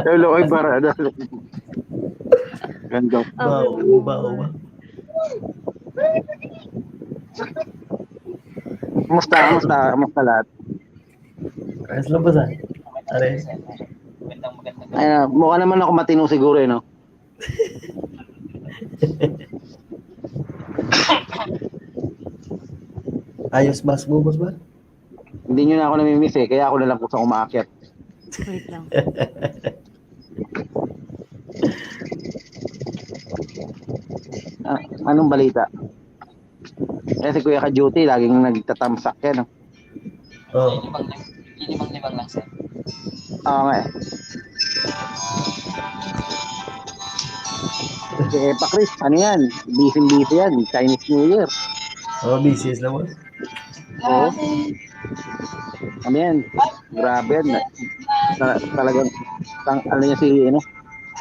Lolo, ay, barada. Ganda. Bao, bao, bao. Kumusta? Kumusta? Kumusta lahat? Ayos lang ba sa? Are. Ay, ah, mukha naman ako matino siguro eh, no? Ayos, mas mo, boss ba? Hindi nyo na ako namimiss eh, kaya ako na lang po sa umaakyat. Wait lang. Ah, anong balita? Eh, si Kuya Ka-Duty, laging nagtatamsak yan. Oh. Oh. Limang, limang, limang lang, sir. Oo nga eh. Si Epa Chris, ano yan? Busy-busy yan. Chinese New Year. Oh, busy sila, boss. Oo. Ano yan? Grabe yan. Ta- talagang, tang, ano niya si, ano,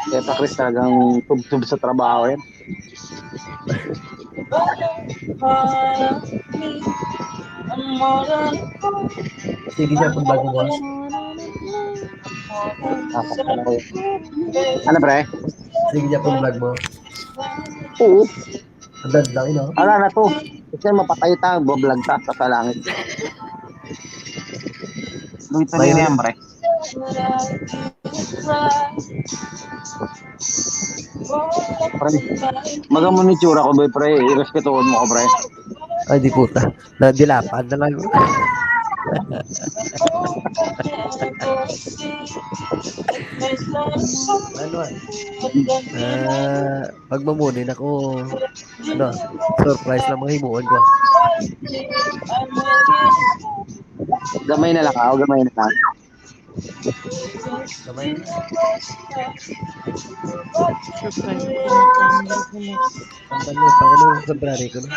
Epa Chris talagang tubtub sa trabaho yan. Sige, siya pag bago, boss. Ano, pre? Sige, siya pag vlog mo. Oo. Blood lang, you know? Ala na to. Kasi mapatay ta, bablog ta sa langit. Luto na yan, pre. Pre, maga mo ni tsura ko, boy, pre. Irespetuhon mo ko, pre. Ay, di puta. Nadilapad na lang. Ano, ah? Ah, pag mamunin ako, ano, surprise lang mga himuon ko. Gamay na lang, ah. Gamay na lang. Gamay. Surprise. Ang dami pa ko nung February ko na.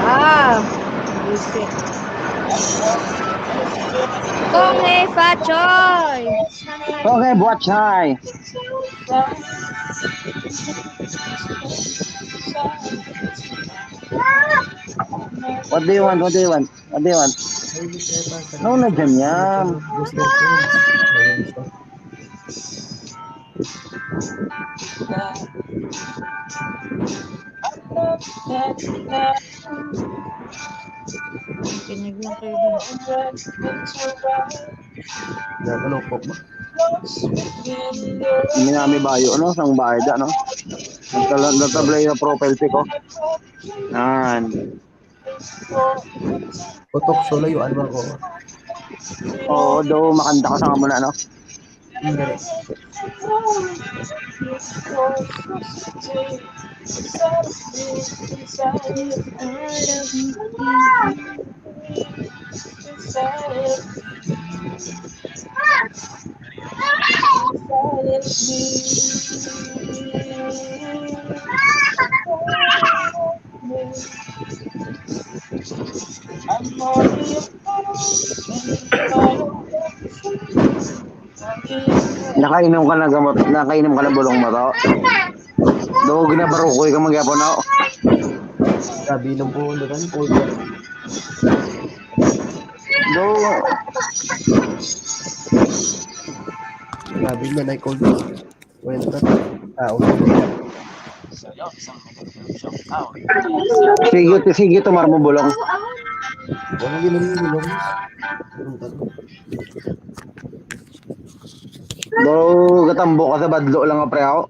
Ah, buset. Kong Fachoy. Okay, buat chai. What do you want? What do you want? What do you want? No, na dyan yan. Kinig lang kayo dun. Nakalupok mo. Minami bayo, no? Sang bayad, no? Nagtala-, nagtablay yung profile pic, oh. Yan. Putok, so layuan mo ako. Oo, do, makanta ka sa muna, no? Hindi. Nakainom ka na gamot, nakainom ka na bulong mo to? Do, ginabarukoy ka magyapon, no? Sabi ng buo na rin, cold. Do. Grabe na, na-cold. Well, tao. Sige, sige, tumar mo bulong. Wala yun ang bulong. Do, gatambo ka sa badlo lang nga, pre, ako.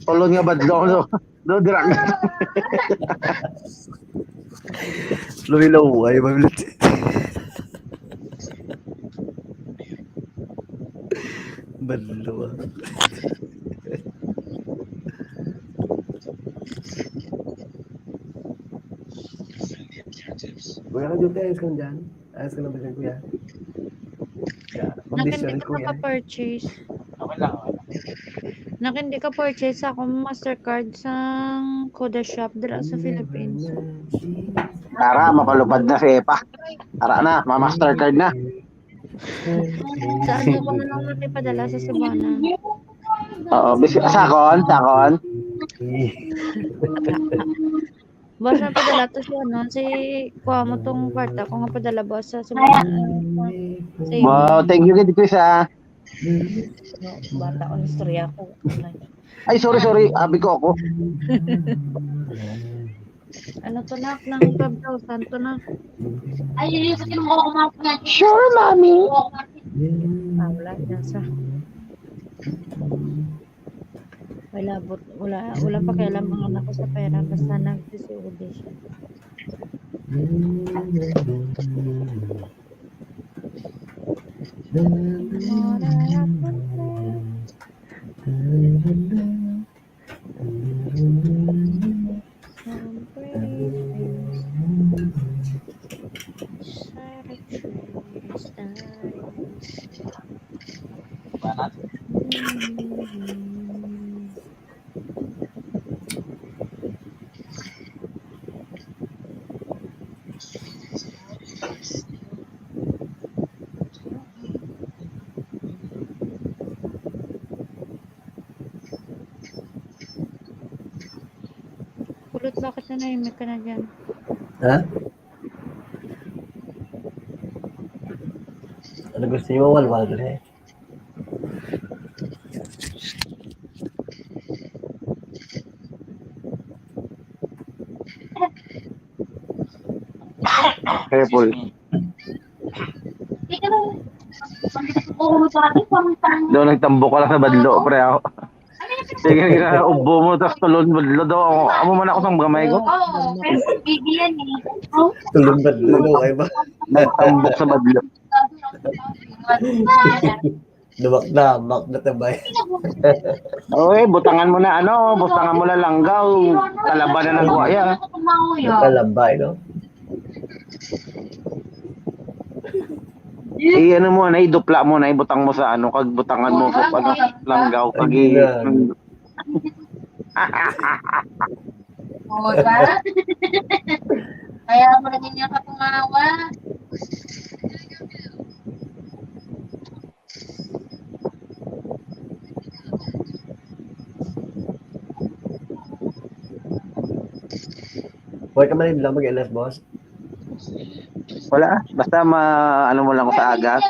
Tulon nga badlo, no? Do, dira. Lumilaw ay, mabilit. Badlo, ah. Kuya ka, Jute, ayos ka na dyan? Ayos ka na ba dyan, kuya? Yeah, condition, kuya. Nakin di ka purchase. Nakin di ka purchase ako Mastercard sang Kuda Shop dira sa Philippines. Tara, mapalupad na si Epa. Tara na, ma-Mastercard na. Sa ano ko na lang natin padala sa Cebuana? Oo, bis-, sa akon, sa akon. Boss, ang padala to si ano, si, kuha mo tong kwarta ko nga padala, boss, sa Cebuana. Si Wow, thank you, gid, Chris, ah. Bata ko, istorya ko. Ay, sorry, sorry. Abi ko ako. Ano to, nak? Nang twelve thousand to, nak? Ay, yun yung sa kinuha ko, mga Sure, mommy. Ah, wala na sa. Wala, but, wala, wala pa kailan mga anak ko sa pera. Basta nag-C C O D siya. Some pretty things. Sa retreat style. Kulot, bakit nanahimik ka na dyan? Ha? Ano gusto niyo, walwal, dali? Careful. Daw nagtambok ka lang sa badlo, pre, ako. Sige, gina, ubo mo, tas tulon badlo daw. Ako, amo man ako sang gamay ko. Oo, pero baby yan eh. Tulon badlo daw, ay ba? Nagtambok sa badlo. Dumak na, mak na tabay. Oy, butangan mo na, ano, butangan mo na langgaw. Talaba na nagwa yan. Talaba, no? I-ano mo na, idupla mo na, ibutang mo sa ano, kag butangan mo sa ano, langgaw, kag i- Ayun na. O, diba? Kaya mo na ninyo kapumawa. Pwede ka man lang mag-L S, boss? Wala. Basta ma-, ano mo lang ko sa aga.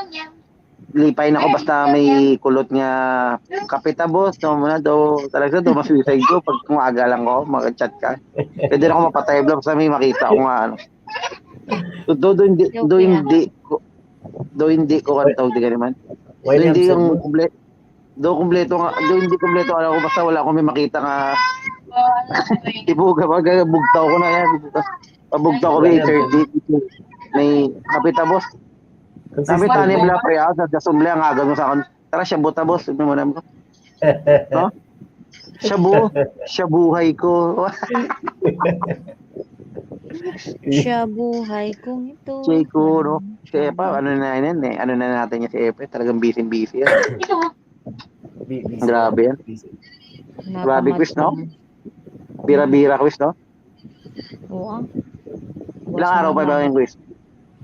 Lipay na ko basta may kulot nga kape ta, boss. No, muna do, talaga do, mas wisay ko pag kung aga lang ko, mag-chat ka. Pwede na ako mapatay vlog sa may makita ko nga, ano. Do, do, do, hindi, do, hindi ko, do, hindi ko, ano tawag, di ka naman. Do, hindi yung kumple-, do, kumpleto nga, do, hindi kumpleto, alam ko, basta wala ko may makita nga, ibuga, baga, bugtaw ko na yan. Pabugtaw ko, may thirty, may kape ta, boss. Ang Sabi system tani mo. Bla, pre, ah, sa Jasumble, ang aga mo sa akin. Tara, shabu ta, boss. Sabi mo naman. No? Shabu, shabuhay ko. Shabuhay kong ito. Siguro. Si Epa, ano na yun eh. Ano na natin niya si Epa. Talagang busy-busy yan. Bi- busy. Grabe yan. Busy. Grabe, Chris, no? Bira-bira, Chris, no? Oo. Ilang araw pa ba yung quiz?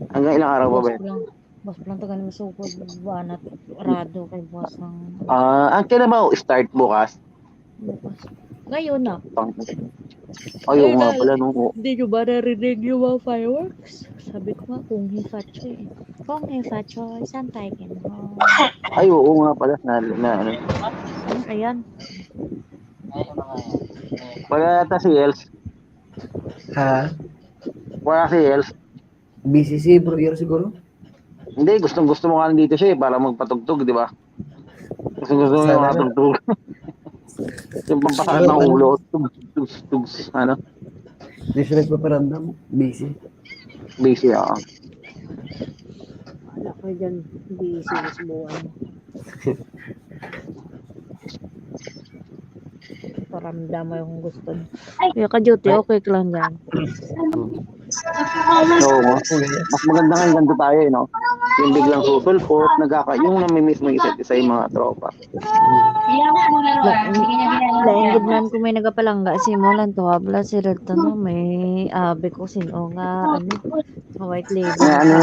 Hanggang ilang araw pa ba Bukas yun? Lang. Bukas lang taga masukod. Buwan at rado kay bukas ng Ah, ang kailan ba start bukas? Bukas. Ngayon na. Pang... Ay, oo nga pala, no? Oo. Hindi nyo ba narinig yung mga fireworks? Sabi ko nga, kung hifatso eh. Kung hifatso, saan tayo kinuha? Ay, oo nga pala. Na, na, ano. Ayan. Wala yata si Els. Ha? Wala si Els. B C C, bro, yun siguro? Hindi, gustong gusto mo nga nandito siya eh, para magpatugtog, di ba? Gustong gusto mo yung mga tugtog. Yung pampasakit ng ulo. Tugs, tugs, tugs, ano? Di siya nagpaparamdam, busy. Busy, oo. Wala ko dyan. Busy sa buwan. Paramdam mo yung gusto niya. Kaya ka-duty, okay ka lang dyan. Oo nga. Mas maganda nga yung ganito tayo, eh, no? Yung biglang susulpot, nagkaka-, yung namimiss mo isa't isa yung mga tropa. Lain gid man kung may nagapalangga si mo lang to, habla si Red to, no? May abi ko sin-o nga, ano, nga white lady. Nga, ano,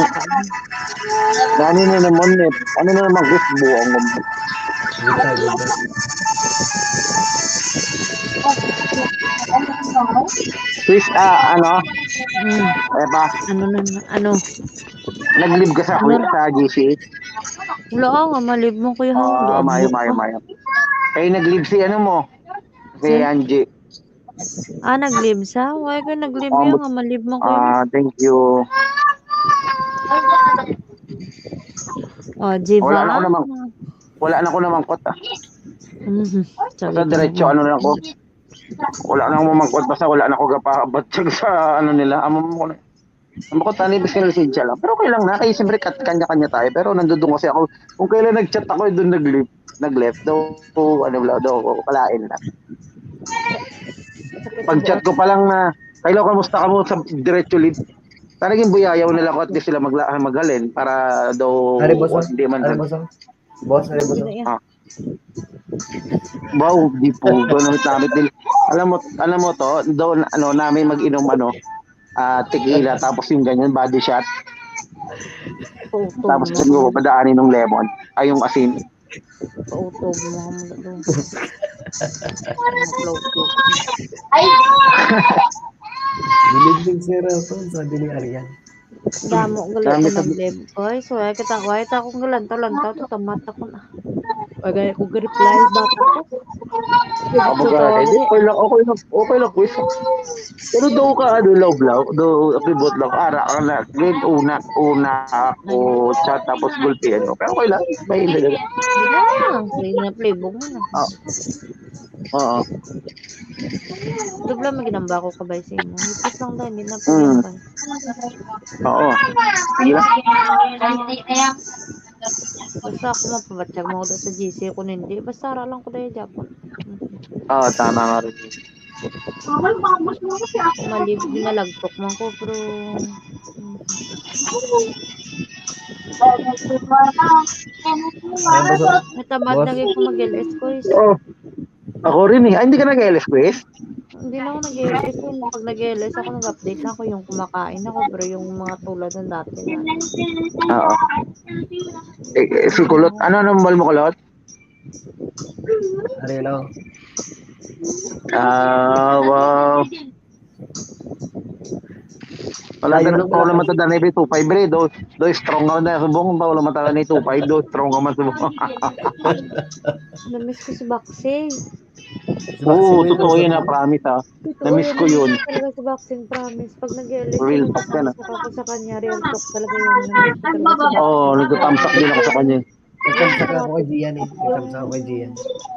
nga, ano na naman, eh? Ano na naman, gusto buong mo? Chris, ah, ano? Mm. Eh, pa, Ano na, ano? nag-leave ka sa, sa G C? Wala ka nga, malib mo, kuya. Ah, mayo, mayo, mayo. Eh, nag-leave si ano mo? Si Si? Angie. Ah, nag-leave sa? Why ka nag-leave Oh, yun? but- Nga malib mo, kuya. Ah, thank you. Oh, Jiva. Wala na ko namang, wala na ko namang kot, ah. Mhm. Sabi Basta ko diretso, naman. Ano lang ko. Wala na akong mamangkot, basta wala na ako gapabatyag sa ano nila. Amo mo na. Ang ko tani, bisin lisensya lang. Pero okay lang na, kaya siyempre kat-, kanya-kanya tayo. Pero nandun kasi ako, kung kailan nag-chat ako, doon nag-left. Nag-left daw, ano lang daw, kalain na. Pag-chat ko pa lang na, "Hello, kamusta ka mo?" Sa diretso lead. Talagang buyayaw nila ko at di sila magla-, maghalin para daw Hari, boss, hindi man Hari, boss. Boss, Hari, boss. Ah. Wow, di po. Doon ang tamit din. Alam mo, alam mo to, doon, ano, namin mag-inom, ano, ah, tequila, tapos yung ganyan, body shot. Pauto Tapos mo. doon ko padaanin ng lemon. Ay, yung asin. Pauto mo. Ang doon. Good evening, Sir Elton, sabi ni Arian. Damo gali Dami ko sa- ng live ko. Ay, so, ay, kita ko, ay, ta akong galantaw-lantaw, to tamat ako na. Ay, gaya ko, reply back ako. Amo ka, eh, di, okay lang, okay lang, okay lang, quiz. Pero do ka, ano, love, love, do, kibot lang, ara, ana, grade una, una ako, chat, tapos gulpihan, okay, okay lang, may hindi na. Ah, may na playbook mo na. Oo. Dubla, maginamba ko kabay sa imo. Ipis lang dahil, hindi na Mm. playbook. Oo. Sige lang. Basta ako mapabatyag mo ako sa G C ko, hindi. Basta ara lang ko dahil Japon. Oo, tama nga rin. Malib, nalagtok man ko, pero Ano ba sa- natamad na gyud ko mag-L S ko. Is. Oo. Ako rin eh. Ay, hindi ka nag-L S, Chris? Hindi na ako nag-L S. Kung pag nag-L S ako, nag-update na ako yung kumakain ako, pero yung mga tulad ng dati na. Oo. Eh, eh, si Kulot. Ano, ano mobile mo, Kulot? Ari lang. Ah, wow. Wala Ayun na lang pa wala pala. Matanda na two five, bre. Do, do strong nga na subong ba wala Matanda na two five, do strong nga man subong. Namiss ko si Boxing. Si Oo, Boxing totoo yun. Yun na, promise ha. Totoo Namiss yun, ko yun. Namiss ko talaga si Boxing, promise. Pag nag-L S Real ako, talk yan, ah. Ako sa kanya, real talk talaga yun. Namiss ko talaga si Boxing. Oo, nagtatamsak din ako sa kanya. Nagtamsak ako kay Gian eh. Nagtamsak ako kay Gian.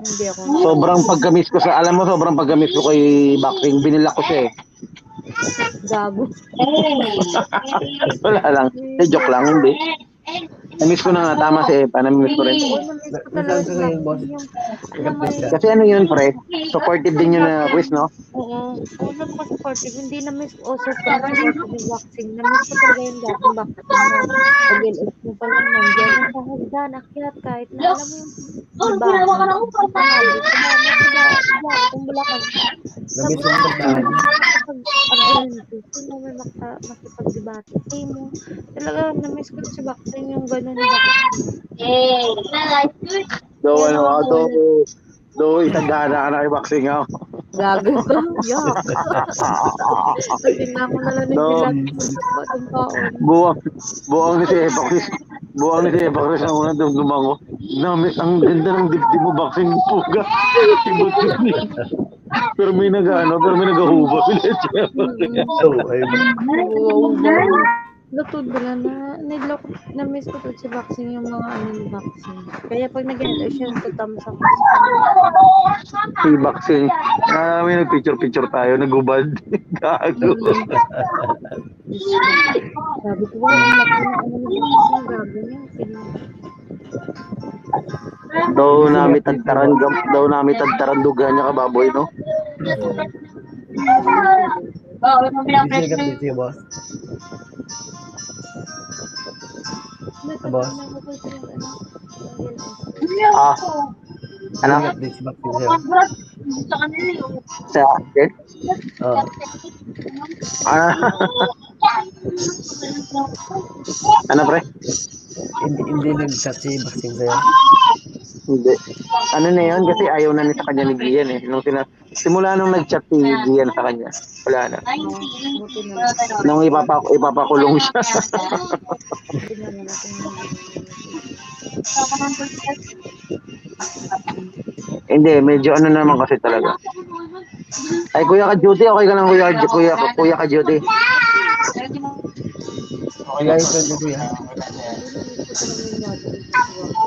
Hindi ako. Sobrang pagka-miss ko sa, alam mo, sobrang pagka-miss ko kay Boxing, binilak ko siya eh. Gago. Wala lang. Eh, joke lang, hindi. Na-miss ko na nga, tama si Epa, na-miss ko rin. Oo, namiss ko talaga si Boxing. Yung, alam mo yun, Kasi ano yun, pre? Supportive din yun na quiz, no? Oo. Oo, nagpa-supportive. Hindi namiss, oh, super supportive yung Boxing. Namiss ko talaga yung dating Boxing na pag-L S mo pa lang nandiyan. Yung sa hagdan, akyat, kahit na alam mo yung, diba? Kung wala ka Namiss ko yung pagkain. Pag-argumento, sino may maka-, makipag-debate sa imo? Talaga, namiss ko si Boxing yung ganun. Do, ano, ah, do, do, itagana ka na kay Boxing, ah. Gago ka. Yuck. Pag tingnan ko na lang yung No. bilang ng batong kaon. Buang, buang ni si Epa Chris. Buang ni si Epa Chris ang una dumduman ko. Nami, ang ganda ng dibdib mo, Boxing, puga. Pero may nag-ano, pero may nag-ahuba. Mm-mm. Oh, ay, Wow, wow. Latod bala na, nidlok, na-miss ko to si Boxing yung mga ano ni Boxing. Kaya pag nag-enter siya, nagtatamsa ko. Si Boxing. Ah, may nag-picture-picture tayo, nagubad. Gago. Mm. Sabi ko, "Wow, ang laki ng ano ni Boxing, gago niya." Kaya, Daw nami tagtaran, daw nami tagtaran duga niya ka baboy, no? Hindi ka busy, boss. Nagtatamsa ko kasi yung ano, Ah. Ano? Hindi ka busy, boss. Sa akin? Oh. Ah. Ano, pre? Hindi, hindi nag-chat si Boxing sa'yo. Hindi. Ano na yun? Kasi ayaw na ni sa kanya ni Gian eh. Nung sina simula nung nag-chat si Gian sa kanya, wala na. buti na lang. Nung ipapa ipapakulong siya. Buti na lang ako. Hindi, medyo ano naman kasi talaga. Ay, Kuya Ka-Duty, okay ka lang, Kuya, Kuya, Kuya Ka-Duty? Okay lang yung friend ko, kuya.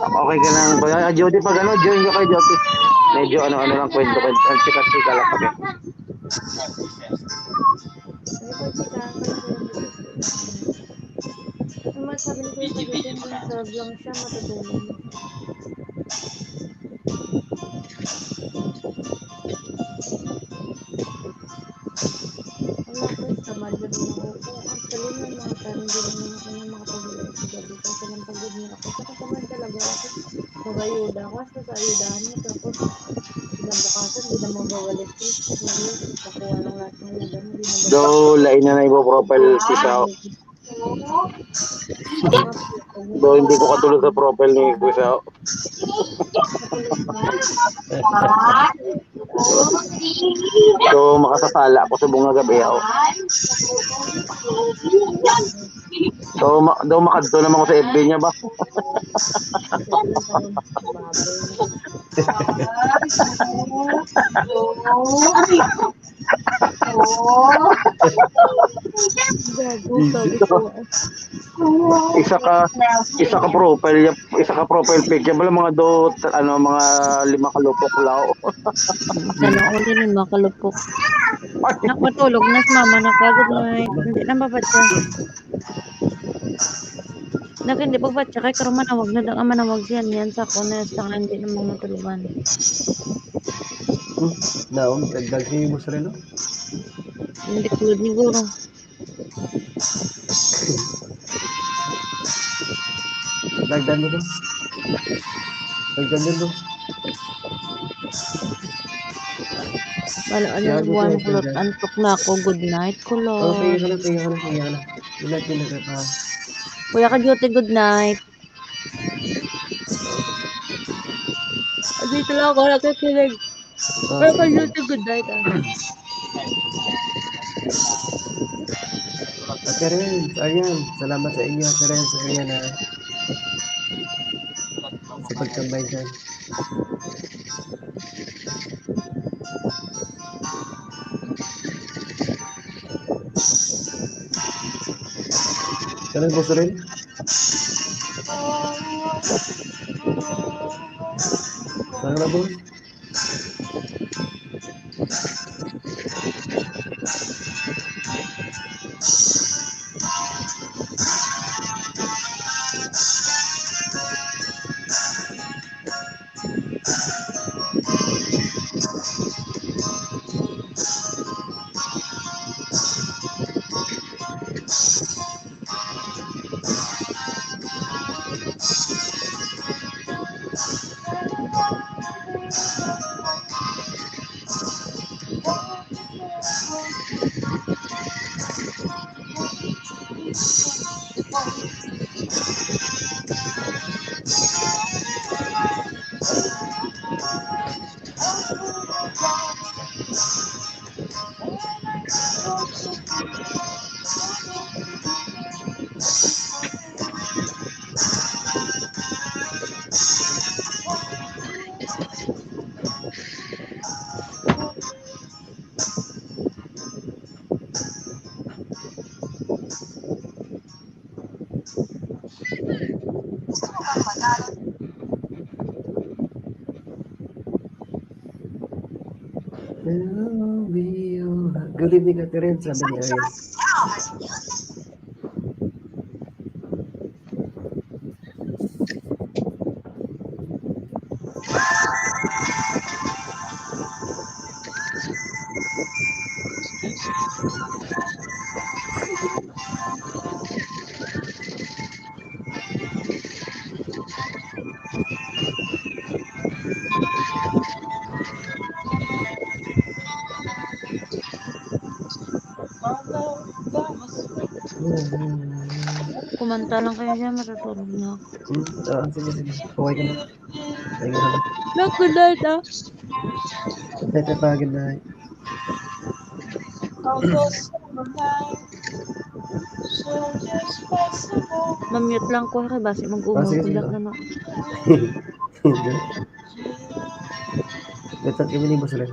Okay ka lang, Kuya Ka-Duty, pag ano, join ka kay Duty. Medyo ano, ano lang, kwento, kwento. Ang chika-chika lang kami. Ano po, chika? Ano po yung Ang masabi ni Kuya Ka-Duty, kung sab lang siya, matutulog. Wala ko, tamad na din ako. Kung actually, may mga time din naman ako na makapag-uwi sa gabi. Kasi lang pagod niya ako. Saka tamad talaga ako. Mag-ayuda ako. Hasta sa ayudahan mo. Tapos, kinabukasan, di na mabawalik. Tapos, nakuha ng lahat ng ayuda mo. Di na Do, lain na na ibo profile si Sao. Do, hindi ko katulad sa profile ni Kuya Sao. So, makasasala ako sa bunga gabi, oh. So, ma- daw makadto naman ko sa F B niya ba? Gago, gago ko. Isa ka, isa ka profile, isa ka profile picture, wala mga do, ano, mga lima ka lupok lao. Sana all din yung makalupok. Nak, matulog na si mama, nak, good night. Hindi na mabasa. Nak, hindi pagbatsa kay karon manawag na lang ang manawag siya niyan sa ako na sa nga hindi na mga matulugan. Naon, dagdag si Boss Reno. Hindi ko siguro. Dagdag mo to. Dagdag mo to. Wala, ano, Gago buwan ka, kulot, gago. Antok na ako. Good night, Oh, tingnan ka kulot. lang, tingnan ka lang, tingnan ka lang. Wala, tingnan ka pa. Kuya ka duty, good night. Dito lang ako nakikinig. Oh, Pero ka sige. duty, good night, ah. Ate Renz, Arian, salamat sa inyo, Ate Renz, Arian, ha. Sa pagtambay dyan. Kanan, Boss Ren? Saan na, Boss? Hello, Mio. Good evening, Ate Ren, sabi ni Ariel. Kumanta lang kayo dyan, matutulog na ako. Hmm? Ah, sige, sige. Okay ka na. Sige na. Look, good night, ah. Ito pa, good night. Mamute lang ko, kay basi mag-umaw Ah, sige, ko sige. lang na, no? Ito, kami ni Boss Ren.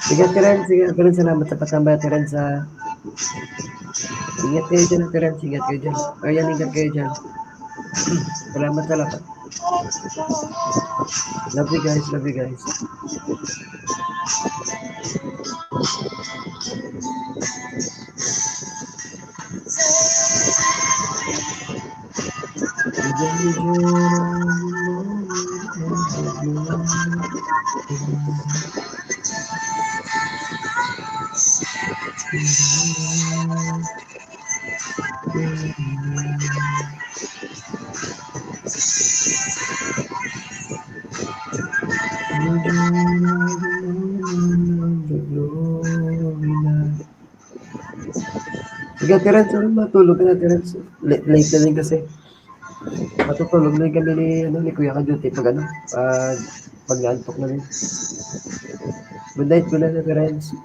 Sige, Ate Renz. Sige, Ate Renz. Salamat sa patambay, Ate Renz, ha. Ingat kayo dyan, Ate Renz. Ingat kayo dyan. Ayan, ingat kayo dyan. Salamat, salamat. Love you guys, love you guys. Sige, Ate Renz, ano, matulog ka na, Ate Renz. Late, late na din kasi. Matutulog na din kami ni, ano, ni Kuya Kajuti pag, ano, pag, pag naantok na din. Good night, good night, Ate Renz.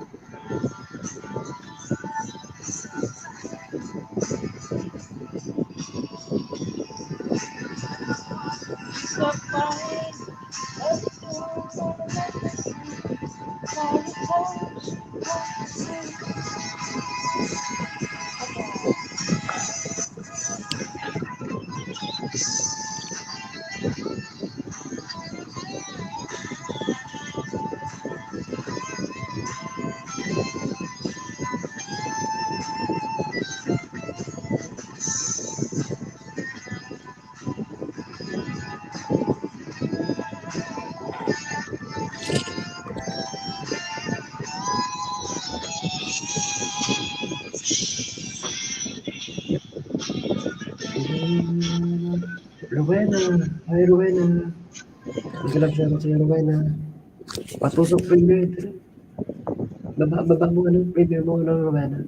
Rowena. Hi, Rowena. Ang galap siya sa Rowena. Patusok premiere ito. Baba, baba mo, ano, premiere mo, ano, Rowena.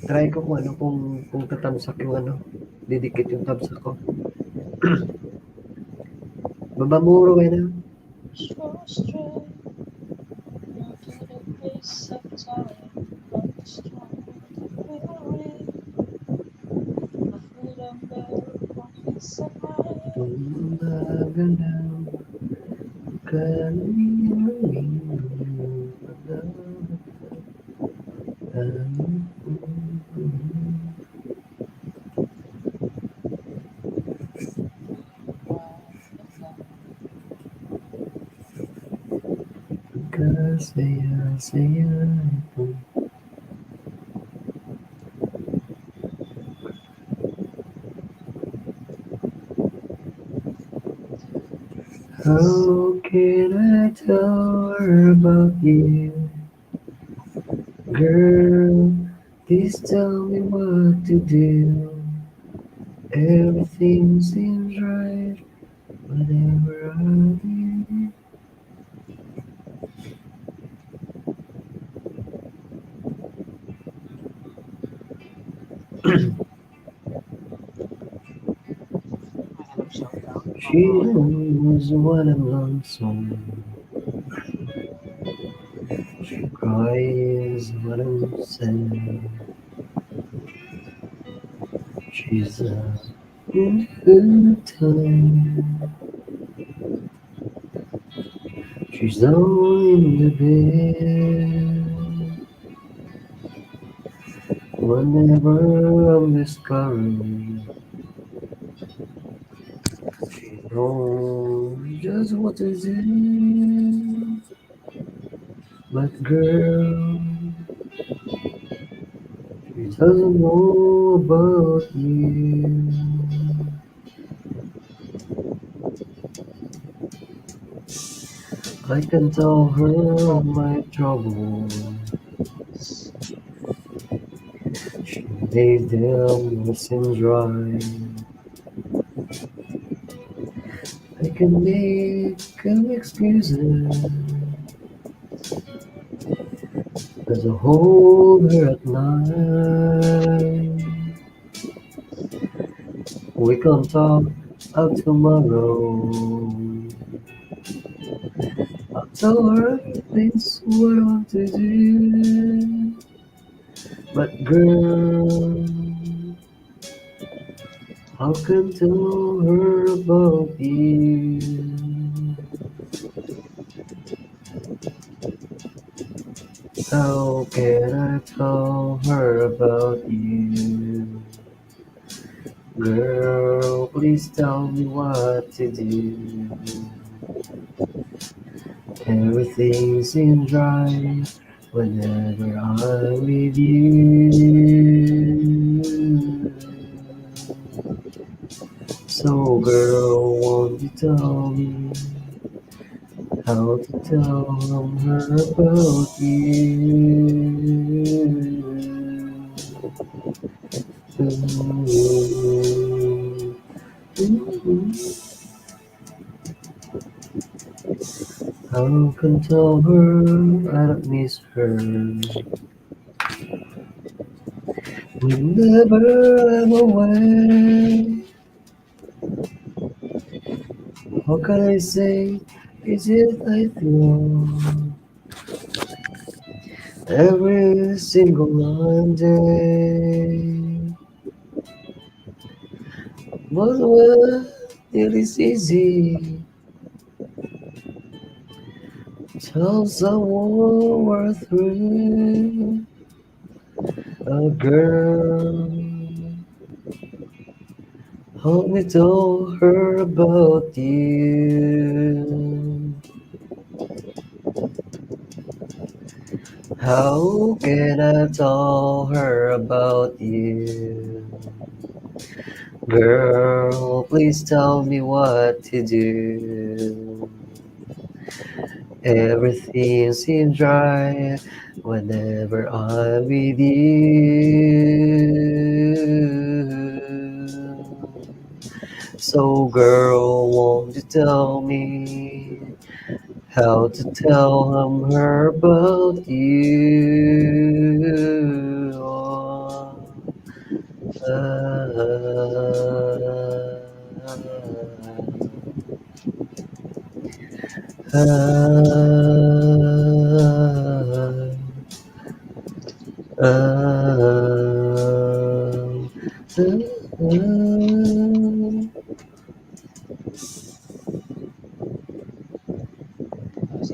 Try ko kung ano, kung, kung tatamsak yung ano, didikit yung tamsak ko. Baba mo, Rowena. Itong mga galaw, kalingalingaw, pagdamag ka. Kasaya-saya ito. How can I tell her about you? Girl, please tell me what to do. Everything seems right, whatever I do. She knows when I'm lonesome. She cries when I'm sad. She's a good time. She's all in the bed. Whenever I'm discouraged, she knows just what to do. But girl, she doesn't know about you. I can tell her my troubles. She lays them listen dry. I can make an excuses as I hold her at night. We can talk of tomorrow. I'll tell her things what I want to do. But girl, how can tell her about you? How can I tell her about you? Girl, please tell me what to do. Everything seems right whenever I'm with you. So, girl, won't you tell me how to tell her about you? How can tell her I don't miss her? Whenever I'm away, how can I say is it I feel every single Monday? But when it is easy, tell someone we're through. A girl, help me tell her about you. How can I tell her about you? Girl, please tell me what to do. Everything seems right whenever I'm with you. So, girl, won't you tell me how to tell him her about you? Ah, ah, ah, ah.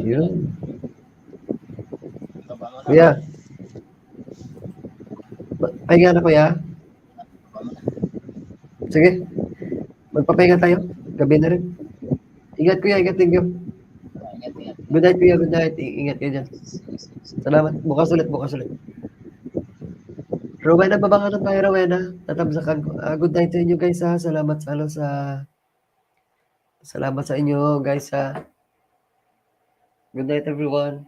Yun. Kuya. Ay, nga na, kuya. Sige. Magpapahinga tayo. Gabi na rin. Ingat, kuya. Ingat, thank you. Good night, kuya. Good night. I- ingat kayo dyan. Salamat. Bukas ulit, bukas ulit. Rowena, babanganan tayo, Rowena. Tatamsakan ko. Ah, good night sa inyo, guys, ha. Salamat sa, ano, sa, salamat sa inyo, guys, ha. Good night, everyone.